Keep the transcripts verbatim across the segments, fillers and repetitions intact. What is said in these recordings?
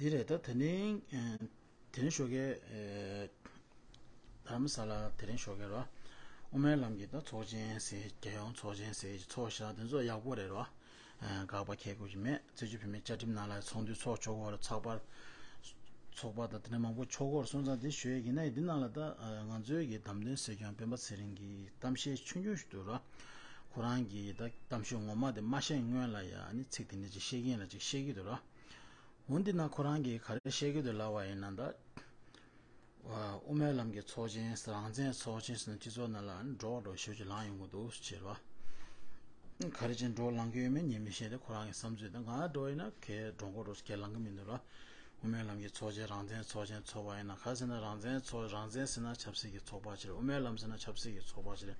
འདི་རེད། ད་དེ་རིང་ཨ་དེ་རིང་ཞོགས་ཀས་ཨ་དྷ་རམ་ས་ལ་དེ་རིང་ཞོགས་ཀས་ར། དབུ་མའི་ལམ་གྱི་ད་ཚོགས་ཆེན་ཟེར། རྒྱལ་ཡོངས་ཚོགས་ཆེན་ཟེར་ཚོགས་ཤག་དེ་ཚོ་ཡག་པོ་རེད་ར། ཨ་དགག་པ་ཁྱད་དགོས་ཀྱི་མེད། བཙན་བྱོལ་བོད་མིའི་བཅའ་ཁྲིམས་ནང་ལ་ཚོགས་འདུ་ཚོགས་ཆོག་གི་རེད། ཚོགས་པ་ཚོགས་པ་དང་དེ་འདྲ་མང་པོ་ཆོག་གི་རེད། སོང་ཙང་དེ་ཞུ་ཡས་ཡིན་ན། འདི་ནང་ལ་ད་ཨ་ང་ཚོའི་གི་བདམས་ཐོན་སྲིད་སྐྱོང་སྤེན་པ་ཚེ་རིང་གི་གཏམ་བཤད་ཆུང་ཆུང་ཞིག་འདུག་ར། ཁོ་རང་གི་ད་གཏམ་ཤོག་ངོ་མ་དེ་མ་བཤད་སྔོན་ལ་ཡ་ཨ་ནི་ཚིག་དེ་འདྲ་ཅིག་བཤད་ཀྱིན་ལ་ཅིག་བཤད་ཀྱི་འདུག་ར། འོན་ཏེ་ན་ཁོ་རང་གིས་ག་རེ་བཤད་ཀྱི་འདུག་ལབ་པ་ཡིན་ན། ད་དབུ་མའི་ལམ་གྱི་ཚོགས་ཆེན། རང་བཙན་ཚོགས་ཆེན་ཟེར་ན་སྤྱི་ཚོགས་ནང་ལ་འགྲོ་འགྲོ་ཞེ་པོ་ཅིག་ལངས་ཡོང་གི་འདུག་ཟེར་བ། ག་རེ་བྱས་འགྲོ་ལངས་ཀྱི་ཡོད་མེད་ངས་མི་ཤེས་ཏེ། ཁོ་རང་གི་བསམ་ཚུལ་དེ། ང་འགྲོ་ཡིན་ན་གས་འགྲོ་མགོ་འགྲོ་གས་ལངས་ཀྱི་མི་འདུག་ར། དབུ་མའི་ལམ་གྱི་ཚོགས་ཆེན། རང་བཙན་ཚོགས་ཆེན་ཚོགས་པ་ཡིན་ན། ག་ཟེར་ན་རང་བཙན་ཚོགས། རང་བཙན་ཟེར་ན་ཆབ་སྲིད་ཀྱི་ཚོགས་པ་ཅིག་རེད། དབུ་མའི་ལམ་ཟེར་ན་ཆབ་སྲིད་ཀྱི་ཚོགས་པ་ཅིག་རེད།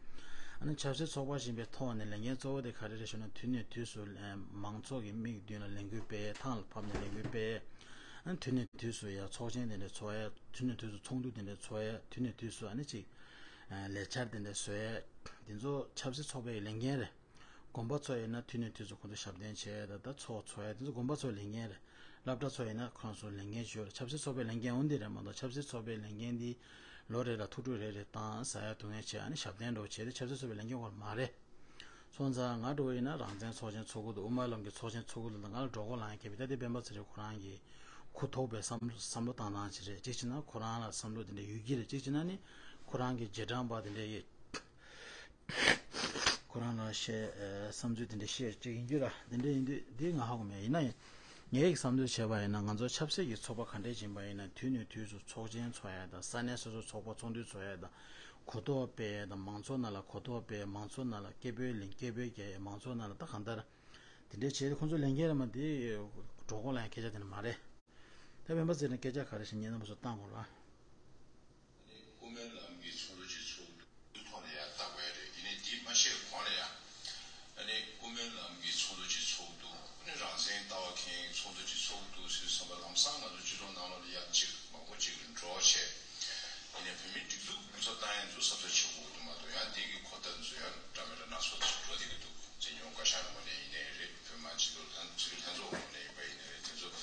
ཨ་ནི་ཆབ་སྲིད་ཚོགས་པ་ཞིག་ཡིན་པའི་ཐོག་ནས་ལས་འགན་གཙོ་བོ་དེ་ག་རེ་རེད་ཞུ་ན། དུས་ནས་དུས་སུ་ཨ་མང་ཚོགས་ཀྱི་མིག་མདུན་ལ་ལས་འགུལ་སྤེལ། ཐང་ལ་ཕབ་ནས་ལས་འགུལ་སྤེལ། ཨ་ནི་དུས་ནས་དུས་སུ་ཡ་ཚོགས་ཆེན་དེ་འདྲ་ཚོགས་ཡ། དུས་ནས་དུས་སུ་ཚོགས་འདུ་དེ་འདྲ་ཚོགས་ཡ། དུས་ནས་དུས་སུ་ཨ་ནི་ཅིག་ཨ་ལས་འཆར་དེ་འདྲ་བཟོ་ཡ། དེ་ཚོ་ཆབ་སྲིད་ཚོགས་པའི་ལས་འགན་རེད། དགོན་པ་ཚོ་ཡིན་ན་དུས་ནས་དུས་སུ་ཁོང་ཚོ་ཞབས་བརྟན་བྱས་ད་ད་ཚོགས་ཚོགས་ཡ་དེ་ཚོ་དགོན་པ་ཚོའི་ལས་འགན་རེད། སློབ་གྲྭ་ཚོ་ཡིན་ན་ཁོང་ཚོ་ལས་འགན་ཞུ་རེད། ཆབ་སྲིད་ཚོགས་པའི་ལས་འགན་འོ་འདི་རེད་མ་གཏོགས། ཆབ་སྲིད་ཚོགས་པའི་ལས་འགན་འདི་ལོ་རེ་ལ་ཐུག་འཕྲོད་རེ་རེ་བཏང་། ཟ་ཡ་འཐུང་ཡ་བྱས། ཨ་ནི་ཞབས་བརྟན་འདྲ་བོ་བྱས་ཏེ་ཆབ་སྲིད་ཚོགས་པའི་ལས་འགན་ཁོ་རང་མ་རེད། སོང་ཙང་ང་འདྲ་བོ་ཡིན་ན་རང་བཙན་ཚོགས་ཆེན་ཚོགས་ཀྱི་འདུག་དབུ་མའི་ལམ་གྱི་ཚོགས་ཆེན་ཚོགས་ཀྱི་འདུག་ལ་ང་ལ་འགྲོ་མགོ་ལངས་ཡ་གལ་བས། ད་དེ་སྤེན་པ་ཚེ་རིང་ཁོ་རང་གིས་གུ་དོག་པའི་བསམ་བསམ་བློ་བཏང་སྟངས་ཅིག་རེད། གཅིག་བྱས་ན་ཁོ་རང་ལ་བསམ་བློ་དེ་འདྲ་ཡོད་ཀྱི་རེད། གཅིག་བྱས་ན་ནི་ཁོ་རང་གི་རྗེས་འབྲང་པ་དེ་འདྲ་ཡིན། ཁོ་རང་ལ་བཤད་ཨ་བསམ་ཚུལ་དེ་འདྲ་བཤད་ཅིག་ཡིན་རྒྱུ་ར། དེ་འདྲ་ཡིན་དུས་འདི་ང་ཧ་གོ་མེད། ཡིན་ན་ཡང་ངའི་བསམ་ཚུལ་བྱས་པ་ཡིན་ན། ང་ཚོ་ཆབ་སྲིད་ཀྱི་ཚོགས་པ་ག་འདྲས་ཡིན་པ་ཡིན་ན་དུས་ནས་དུས་སུ་ཚོགས་ཆེན་ཚོགས་ཡ་དང་། ས་གནས་སོ་སོའི་ཚོགས་པ་ཚོགས་འདུ་ཚོགས་ཡ་དང་། གོ་རྟོགས་སྤེལ་ཡ་དང་། མང་ཚོགས་ནང་ལ་གོ་རྟོགས་སྤེལ། མང་ཚོགས་ནང་ལ་སྐད་འབོད་ལེན། སྐད་འབོད་རྒྱག་ཡ། མང་ཚོགས་ནང་ལ་ད་གང་ལྟར་དེ་འདྲས་བྱས་ཏེ་ཁོང་ཚོ་ལས་འགན་རེད་མ། དེ་འགྲོ་མགོ་ལངས་ཡ་སྐད་ཆ་དེ་འདྲ་མ་རེད། ད་སྤེན་པ་ཚེ་རིང་སྐད་ཆ་ག་རེ་བཤད་མཁན་རྣམ་པ་ཚོ་བཏང་དགོས་ར། དབུ་མའི་ལམ་གྱི་ཚོགས་འདུ་ཅིག་ཚོགས་འདུག་ཐོག་ནས་ཡང་བཏགས་པ་རེད། ཡིན་ནའི་དེ་མ་བཤད་གོང་ལ་ཡང་། ཨ་ནི་དབུ་མའི་ལམ་གྱི་ཚོགས་འདུ་ཅིག་ཚོགས་འདུག་ཨ་ནི་རང་བཙན་ལྟ་བ་མཁན་ཚོགས་འདུ་ཅིག་ཚོགས་འདུག་ཟེར་བསམ་པ་ལམ་སང་ང་ཚོ་སྤྱི་ཚོགས་ནང་ལོགས་ལ་ཡང་ཅིག་མང་པོ་ཅིག་འགྲོ་བྱས། ཡིན་ནའི་བོད་མིའི་སྒྲིག་འཛུགས་སྐུ་ཚབ་བཏང་ཡ་ཚོ་གཟབ་གཟབ་བྱེད་དགོས་འདུག་མ་གཏོགས། ཡང་དེ་གི་གོ་བརྡ་ཚོ་ཡང་འདྲ་མི་འདྲ་སྣ་ཚོགས་ཅིག་འགྲོ་བསྡད་ཀྱི་འདུག་འཛིན་སྐྱོང་བཀའ་ཤག་ངོས་ནས་ཡིན་ནའི་རེད། བོད་མི་མང་སྤྱི་འཐུས་ལྷན་སྤྱི་འཐུས་ལྷན་ཚོགས་ངོས་ནས་ཡིན་པ་ཡིན་ནའི་རེད། དེ་ཚོ་ད་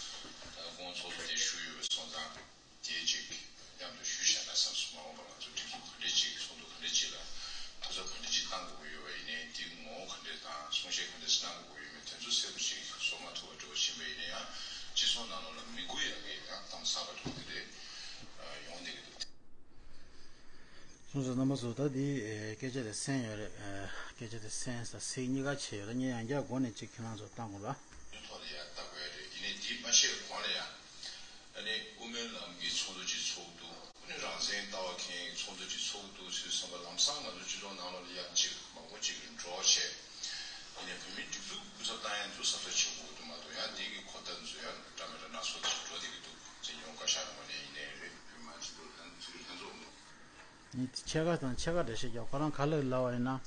དགོངས་ཚོགས་འདུ་དེ་ཞུས་ཡོད་པ་སོང་ཙང་། དེ་གཅིག་མཉམ་དུ་ཞུས་བཞག་ན་བསམ་སོང་། མ་འོངས་པ་ང་ཚོ་སྒྲིག་འཛུགས་ག་འདྲས་ཅིག་ཚོགས་འདུ་ག་འདྲས་ཅིག་ལ་ཐུགས་འཚབ་ག་འདྲས་ཅིག་གཏང་དགོས་ཀྱི་ཡོད་པ་ཡིན་ནའི། དེའི་ངོ་བོ་ག་འདྲས་དང་གསུང་བཤད་ག་འདྲས་ཅིག་གནང་དགོས་ཀྱི་ཡོད་མེད་དེ་ཚོ་གསལ་པོ་ཅིག་བཟོ་མ་ཐུབ་པ་འདྲ་བོ་ཕྱིན་པ་ཡིན་ན་ཡང་། སྤྱི་ཚོགས་ནང་ལོགས་ལ་མི་མགོ་ཡག་གི་ཡང་གཏམ་གསར་པ་འདྲ་བོ་དེ་འདྲས་ཡོང་བསྡད་ཀྱི་འདུག་སོང་ཙང་རྣམ་པ་ཚོ་ད་འདི་ཨེ་སྐད་ཆ་དེ་གསན་ཡོད་རེད། ཨེ་སྐད་ཆ་དེ་གསན་ས་གཟིགས་གཉིས་ཀ་བྱས་ཡོད་རེད། ངས་ཡང་བསྐྱར་མགོ་ནས་གཅིག་ཁྱེད་རང་ཚོར་བཏང་དགོས་ལ། ཐོག་ལ་ཡང་བཏགས་པ་རེད། ཡིན་ནའི་དེ་མ་བཤད་གོང་ལ་ཡང་། ཨ་ནི་དབུ་མའི་ལམ་གྱི་ཚོགས་འདུ་ཅིག་ཚོགས་འདུག་ཨ་ནི་རང་བཙན་ལྟ་བ་མཁན་ཚོགས་འདུ་ཅིག་ཚོགས་འདུག་ཟེར་བསམ་པ་ལམ་སང་ང་ཚོ་སྤྱི་ཚོགས་ནང་ལོགས་ལ་ཡང་ཅིག་མང་པོ་ཅིག་འགྲོ་བྱས། ཡིན་ནའི་བོད་མིའི་སྒྲིག་འཛུགས་སྐུ་ཚབ་བཏང་ཡ་ཚོ་གཟབ་གཟབ་བྱེད་དགོས་འདུག་མ་གཏོགས། ཡང་དེ་གི་གོ་བརྡ་ཚོ་ཡང་འདྲ་མི་འདྲ་སྣ་ཚོགས་ཅིག་འགྲོ་བསྡད་ཀྱི་འདུག་འཛིན་སྐྱོང་བཀའ་ཤག་ངོས་ནས་ཡིན་ནའི་རེད། བོད་མི་མང་སྤྱི་འཐུས་ལྷན་སྤྱི་འཐུས་ལྷན་ཚོགས་ངོས། ནི་ཕྱེད་ཀ་དང་ཕྱེད་ཀ་འགྲེལ་བཤད་རྒྱག་ཁོ་རང་ག་རེ་ལབ་པ་ཡིན་ན།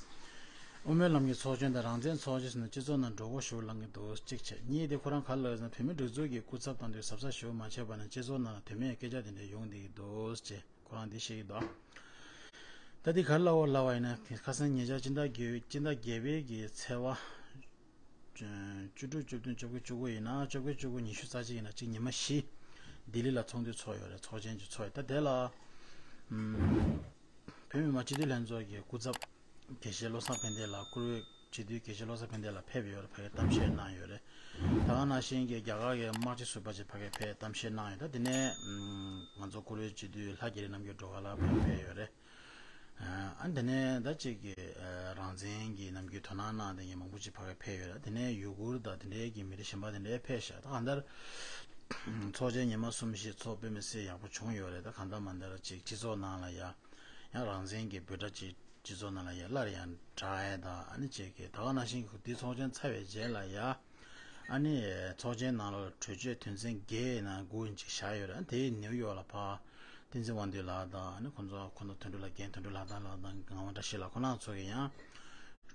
དབུ་མའི་ལམ་གྱི་ཚོགས་ཆེན་དང་རང་བཙན་ཚོགས་ཆེན་ཟེར་ན་སྤྱི་ཚོགས་ནང་འགྲོ་མགོ་ཞེ་པོ་ལངས་ཀྱི་འདུག་གཅིག་བྱས། གཉིས་དེ་ཁོ་རང་ག་རེ་ལབ་ཟེར་ན། བོད་མིའི་སྒྲིག་འཛུགས་ཀྱི་སྐུ་ཚབ་བཏང་དུས་གཟབ་གཟབ་ཞེ་པོ་མ་བྱས་པ་ན་སྤྱི་ཚོགས་ནང་ལ་དོན་མེད་སྐད་ཆ་དེ་འདྲ་ཡོང་བསྡད་ཀྱི་འདུག་ཅེས་ཁོ་རང་འདི་བཤད་ཀྱི་འདུག་ད་འདི་ག་རེ་ལབ་པ་ལབ་པ་ཡིན་ན། ཁ་སང་ཉེ་ཆར་སྤྱི་ཟླ་བརྒྱད་པའི་སྤྱི་ཟླ་བརྒྱད་པའི་གི་ཚེས་པ་བཅུ་དྲུག་བཅུ་བདུན་བཅོ་བརྒྱད་བཅུ་དགུ་ཡིན་ན། བཅོ་བརྒྱད་བཅུ་དགུ་ཉི་ཤུ་རྩ་གཅིག་ཡིན་ན། གཅིག་ཉི་མ་བཞི་ལྡི་ལི་ལ་ཚོགས་འདུ་ཚོགས་ཡོད་རེད། ཚོགས་ཆེན་ཅིག་ཚོགས་ཡོད། ད་དེ་ལ་ཨམ་བོད་མི་མང་སྤྱི་འཐུས་ལྷན་ཚོགས་ཀྱི་སྐུ་ཚབ་དགེ་བཤེས་བློ་བཟང་ཕན་བདེ་ལགས། བཀུར་འོས་སྤྱི་འཐུས་དགེ་བཤེས་བློ་བཟང་ཕན་བདེ་ལགས་ཕེབས་ཡོད་རེད། ཕ་གིར་གཏམ་བཤད་གནང་ཡོད་རེད། ད་ག་ནང་བཞིན་གྱི་རྒྱ་གར་གྱི་དམག་སྤྱི་ཟུར་པ་ཅིག་ཕ་གིར་ཕེབས་གཏམ་བཤད་གནང་ཡོད། ད་དེ་ནས་ཨམ་ང་ཚོ་བཀུར་འོས་སྤྱི་འཐུས་ལྷ་རྒྱ་རི་རྣམ་རྒྱལ་སྒྲོལ་དཀར་ལགས་ཕ་གིར་ཕེབས་ཡོད་རེད། ཨ་དེ་ནས་ད་ཅིག་གི་ཨ་རང་བཙན་གྱི་ནམ་རྒྱུན་དོ་སྣང་གནང་མཁན་མང་པོ་ཅིག་ཕ་གིར་ཕེབས་ཡོད་རེད། དེ་ནས་ཡུ་གུར་དང་དེ་འདྲའི་གི་མི་རིགས་གཞན་པ་དེ་འདྲའི་ཕེབས་ཤག་ད་གང་ལྟར་ཚོགས་ཆེན་ཉི་མ་གསུམ་བཞི་ཚོགས་དཔེ་མི་སྲིད་ཡག་པོ་བྱུང་ཡོད་རེད། ད་གང་ལྟར་མ་ལྟར་ཅིག་སྤྱི་ཚོགས་ནང་ལ་ཡ་ཡང་རང་བཙན་གྱི་འབོད་སྒྲ་ཅིག་སྤྱི་ཚོགས་ནང་ལ་ཡ་སླར་ཡང་བསྒྲགས་ཡ་དང་། ཨ་ནི་ཅིག་གི་ད་ག་ནང་བཞིན་གྱི་འདི་ཚོགས་ཆེན་ཚར་བའི་རྗེས་ལ་ཡ། ཨ་ནི་ཚོགས་ཆེན་ནང་ལ་གྲོས་ཆོད་དོན་ཚན་བརྒྱད་ནང་དགུ་ཅིག་བཞག་ཡོད་རེད། དེ་ནིའུ་ཡོག་ལ་ཕར་བསྟན་འཛིན་དབང་འདུས་ལགས་དང་། ཨ་ནི་ཁོང་ཚོ་ཁོང་ཚོ་དོན་གྲུབ་ལགས། རྒན་དོན་གྲུབ་ལགས་དང་ལགས་དང་ངག་དབང་བཀྲ་ཤིས་ལགས་ཁོང་རྣམ་ཚོ་གིས་ཡང་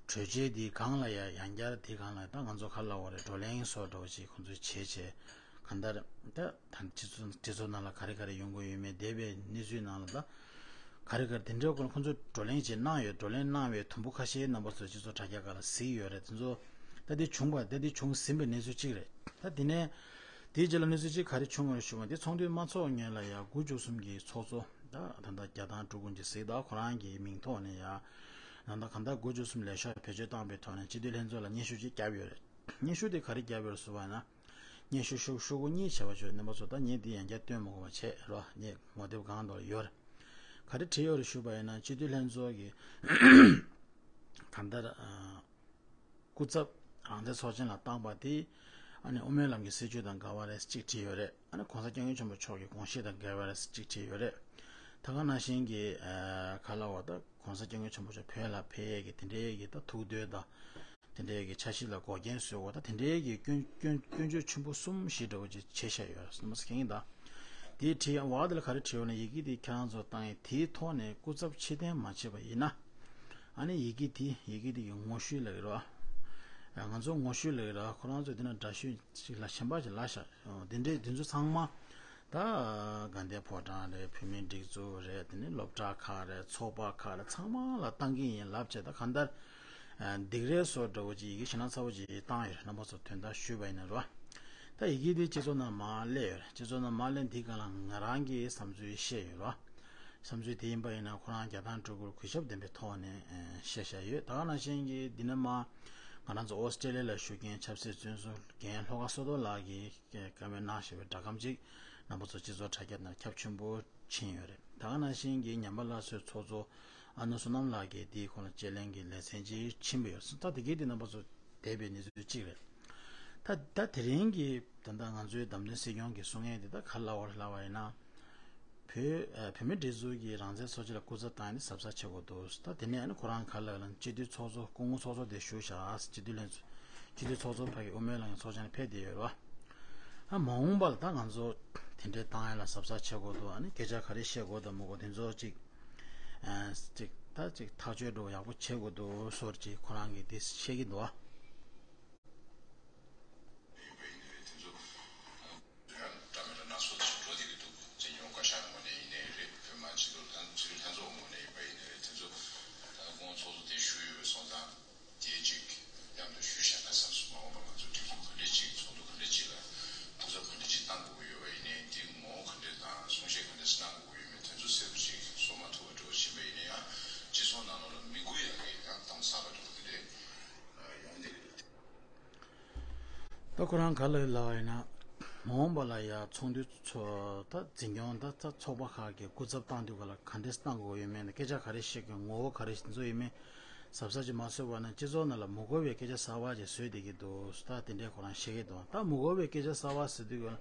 གྲོས་ཆོད་འདི་སྒང་ལ་ཡ་ཡང་བསྐྱར་འདི་སྒང་ལ་ད་ང་ཚོ་ག་རེ་ལབ་དགོས་རེད། བགྲོ་གླེང་བཟོ་འདྲ་བོ་ཅིག་ཁོང་ཚོས་བྱས་བྱས། གང་ལྟར་ད་ད་སྤྱི་ཚོགས་སྤྱི་ཚོགས་ནང་ལ་ག་རེ་ག་རེ་ཡོང་གི་ཡོད་མེད། འདས་པའི་གནས་ཚུལ་ནང་ལ་ད་ག་རེ་ག་རེ་དེ་འདྲའི་སྐོར་ཁོང་ཚོས་བགྲོ་གླེང་ཅིག་གནང་ཡོད། བགྲོ་གླེང་གནང་བའི་དུམ་བུ་ཁ་ཤས་རྣམ་པ་ཚོས་སྤྱི་ཚོགས་དྲ་རྒྱ་སྒང་ལ་གཟིགས་ཡོད་རེད། དེ་ཚོ་ད་འདི་བྱུང་བ། ད་འདི་བྱུང་ཟིན་པའི་གནས་ཚུལ་གཅིག་རེད། ད་འདི་ནས་ དེའི་རྗེས་ལ་གནས་ཚུལ་གཅིག་ག་རེ་བྱུང་བ་རེད་ཞུ་བ། འདི་ཚོགས་འདུའི་མ་ཚོགས་སྔོན་ལ་ཡ་དགུ་བཅུ་གསུམ་གྱི་ཚོགས་གཙོ་ད་ད་ལྟ་རྒྱ་ཐང་ཀྲུའུ་ཀུན་གྱིས་གཟིགས། ད་ཁོ་རང་གི་མིང་ཐོག་ནས་ཡ་ད་ལྟ་གང་ལྟར་དགུ་བཅུ་གསུམ་ལས་ཤོག་བེད་སྤྱོད་བཏང་པའི་ཐོག་ནས་སྤྱི་འཐུས་ལྷན་ཚོགས་ལ་སྙན་ཞུ་གཅིག་བརྒྱབ་ཡོད་རེད། སྙན་ཞུ་དེ་ག་རེ་བརྒྱབ་ཡོད་རེད་ཟེར་བ་ན། སྙན་ཞུ་ཤོག་ཤོག་གུ་གཉིས་བྱས་པ་བྱས་རྣམ་པ་ཚོ། ད་ངས་འདི་ཡང་བསྐྱར་སྟོན་མ་དགོས་པ་བྱས་རོགས། ངས་ངོ་དེབ་སྒང་དུ་ཡོད་རེད། ག་རེ་བྲིས་ཡོད་རེད་ཞུས་པ་ཡིན་ན། སྤྱི་འཐུས་ལྷན་ཚོགས་ཀྱི་གང་ལྟར་ཨ། སྐུ་ཚབ་རང་བཙན་ཚོགས་ཆེན་ལ་བཏང་པ་དེ་ཨ་ནི་དབུ་མའི་ལམ་གྱི་སྲིད་བྱུས་དང་འགལ་བ་རེད་ཅེས་བྲིས་ཡོད་རེད། ཨ་ནི་གོང་ས་སྐྱབས་མགོན་ཆེན་པོ་མཆོག་གི་དགོངས་གཞི་དང་འགལ་བ་རེད་ཅེས་བྲིས་ཡོད་རེད། ད་ག་ནང་བཞིན་གྱི་ཨ་ག་ལབ་དགོས། ད་གོང་ས་སྐྱབས་མགོན་ཆེན་པོ་མཆོག་བོད་ལ་ཕེབས་ཡས་ཀྱི་དེ་འདྲའི་གི་ད་ཐུགས་འདུན་དང་དེ་འདྲའི་གི་འཆར་གཞི་ལ་འགོག་རྐྱེན་བཟོ་དགོས། ད་དེ་འདྲའི་གི་སྐྱོན་སྐྱོན་སྐྱོན་བརྗོད་ཆེན་པོ་གསུམ་བཞི་འདྲ་བོ་ཅིག་བྱས་བཞག་ཡོད་རེད། སོ་མ་ཟེར་མཁན་ཡིན་ད། དེའི་བྲིས་ཡང་བར་དེ་ལ་ག་རེ་བྲིས་ཡོད་ན། ཡི་གེ་དེ་ཁྱེད་རང་ཚོ་བཏང་ཡས་དེའི་ཐོག་ནས་སྐུ་ཚབ་ཕྱིར་འཐེན་མ་བྱས་པ་ཡིན་ན། ཨ་ནི་ཡི་གེ་དེ་ཡི་གེ་དེ་གི་ངོ་བཤུས་ལབ་ཀྱི་རེད་བ། ང་ཚོ་ངོ་བཤུས་ལབ་ཀྱི་རེད་བ། ཁོ་རང་ཚོས་དེ་ན་འདྲ་བཤུས་ཅིག་ལ་གཞན་པ་ཅིག་ལབ་བཞག་དེ་འདྲའི་དེ་ཚོ་ཚང་མ་ད་དགའ་ལྡན་ཕོ་བྲང་རེད། བུད་མེད་སྒྲིག་འཛུགས་རེད། དེ་ནས་སློབ་གྲྭ་ཁག་རེད། ཚོགས་པ་ཁག་རེད། ཚང་མ་ལ་བཏང་གི་ཡིན་ལབ་བྱས། ད་གང་ལྟར་ཨ་སྡིགས་ར་བཟོ་འདྲ་བོ་ཅིག་ཡི་གེ་ཞེ་དྲག་ཚ་བོ་ཅིག་བཏང་ཡོད་རེད། རྣམ་པ་ཚོ་དོན་དག་ཞུས་པ་ཡིན་ན་རོ། ད་ཡི་གེ་འདི་སྤྱི་ཚོགས་ནང་མར་སླེབས་ཡོད་རེད། སྤྱི་ཚོགས་ནང་མར་སླེབས་འདི་སྒང་ལ་ང་རང་གི་བསམ་ཚུལ་བཤད་ཡོད་རོ། བསམ་ཚུལ་དེ་ཡིན་པ་ཡིན་ན་ཁོ་རང་རྒྱ་ཐང་སྤྲུལ་སྐུར་གུས་ཞབས་ལྡན་པའི་ཐོག་ནས་ཨ་བཤད་བཞག་ཡོད། ད་ག་ནང་བཞིན་གྱི་འདི་ནས་མར་ང་རང་ཚོ་ཨོ་སི་ཀྲེ་ལི་ཡ་ལ་བཞུགས་མཁན་ཆབ་སྲིད་བཙོན་ཟུར་རྒན་ལྷོ་ཁ་བསོད་རྡོར་ལགས་ཀྱིས་བཀའ་མོལ་གནང་བཞག་པའི་སྒྲ་སྒམ་ཅིག་རྣམ་པ་ཚོ་སྤྱི་ཚོགས་དྲ་རྒྱ་ནང་ཁྱབ་ཆེན་པོ་ཕྱིན་ཡོད་རེད། ད་ག་ནང་བཞིན་གྱི་ཉམས་པ་སླར་གསོའི་ཚོགས་གཙོ་ཨ་ནུ་བསོད་ནམས་ལགས་ཀྱིས་འདིའི་སྐོར་ལ་དཔྱད་གླེང་གི་ལེ་ཚན་ཅིག་ཕྱིན་པ་ཡོད། ད་དེ་གའི་དེ་རྣམ་པ་ཚོ་འདས་པའི་གནས་ཚུལ་གཅིག་རེད། ད་ད་དེ་རིང་གི་ད་ལྟ་ང་ཚོའི་བདམས་ཐོན་སྲིད་སྐྱོང་གི་གསུང་ཡས་དེ་ད་ག་རེ་ལབ་པ་རེད་ལབ་པ་ཡིན་ན། བོད་ཨ་བུད་མེད་སྒྲིག་འཛུགས་ཀྱི་རང་བཙན་ཚོགས་ཆེན་ལ་སྐུ་ཚབ་བཏང་ཡས་དེ་གཟབ་གཟབ་བྱེད་དགོས་འདུག་ད་དེ་ནས་ཨ་ནི་ཁོ་རང་ག་རེ་ལབ་ན། སྤྱི་འཐུས་ཚོགས་གཙོ་སྐུ་ངོ་ཚོགས་གཙོ་དེ་བཞུགས་བཞག་སྤྱི་འཐུས་ལྷན་ཚོགས་སྤྱི་འཐུས་ཚོགས་གཙོ་ཕ་གི་དབུ་མའི་ལམ་གྱི་ཚོགས་ཆེན་ལ་ཕེབས་བསྡད་ཡོད་རེད་བ། ཨ་མ་འོངས་པ་ལ་ད་ང་ཚོ་དེ་འདྲའི་བཏང་ཡས་ལ་གཟབ་གཟབ་བྱེད་དགོས་འདུག་ཨ་ནི་སྐད་ཆ་ག་རེ་བཤད་དགོས་དང་མི་དགོས་དེ་ཚོ་ཅིག་ཨ་ཅིག་ད་ཅིག་ཐག་གཅོད་འདྲ་བོ་ཡག་པོ་བྱེད་དགོས་འདུག་ཟེར་ཅིག་ཁོ་རང་གིས་དེ་བཤད་ཀྱི་འདུག་ཨ། ཡོད་པ་ཡིན་ནའི་རེད། དེ་ཚོ་ཨ་འདྲ་མི་འདྲ་སྣ་ཚོགས་ཤིག་འགྲོ་བསྡད་ཀྱི་འདུག་སྤྱི་ཡོངས་བཀའ་ཤག་ངོས་ནས་ཡིན་ནའི་རེད། བོད་མི་སྤྱི་འཐུས་ལྷན་སྤྱི་འཐུས་ལྷན་ཚོགས་ངོས་ནས་ཡིན་པ་ཡིན་ནའི་རེད། དེ་ཚོ་ད་སྐུ་ངོ་ཚོགས་གཙོ་དེ་བཞུགས་ཡོད་པ་སོང་ཙང་དེ་གཅིག་མཉམ་དུ་ཞུས་བཞག་ན་བསམ་སོང་། མ་འོངས་པ་ང་ཚོ་སྒྲིག་འཛུགས་ག་འདྲས་ཅིག་ཚོགས་འདུ་ག་འདྲས་ཅིག་ལ་སྐུ་ཚབ་ག་འདྲས་ཅིག་བཏང་དགོས་ཀྱི་ཡོད་པ་ཡིན་ནའི་དེ་ངོ་བོ་ག་འདྲས་དང་གསུང་བཤད་ག་འདྲས་གནང་དགོས་ཀྱི་ཡོད་མེད་དེ་ཚོ་གསལ་པོ་ཅིག་བཟོ་མ་ཐུབ་པ་འདྲ་བོ་ཕྱིན་པ་ཡིན་ན་ཡང་སྤྱི་ཚོགས་ནང་ལོགས་ལ་མི་དགོས་ཡག་གི་ཡང་གཏམ་ཟ་བ་འདྲ་བོ་དེ་འདྲས་ཡོང་བསྡད་ཀྱི་འདུག་ད་ཁོ་རང་ག་རེ་ལབ་ཡིན་ན། མ་འོངས་པ་ལ་ཡ་ཚོགས་འདུ་ཚོ་ད་འཛིན་སྐྱོང་ད་ད་ཚོགས་པ་ཁག་གི་སྐུ་ཚབ་བཏང་དུས་ག་ལ་ག་འདྲས་བཏང་དགོས་ཡོད་མེད་ན། སྐད་ཆ་ག་རེ་བཤད་དགོས། ངོ་བོ་ག་རེ་བཟོ་ཡོད་མེད་གཟབ་གཟབ་ཅིག་མ་བཟོས་པ་ན་སྤྱི་ཚོགས་ནང་ལ་མི་དགོས་པའི་སྐད་ཆ་གསར་པ་ཅིག་བཟོས་བསྡད་ཀྱི་འདུག་ད་དེ་འདྲས་ཁོ་རང་བཤད་ཀྱི་འདུག་ད་མི་དགོས་པའི་སྐད་ཆ་གསར་པ་ཟེར་དུས་ག་ལ་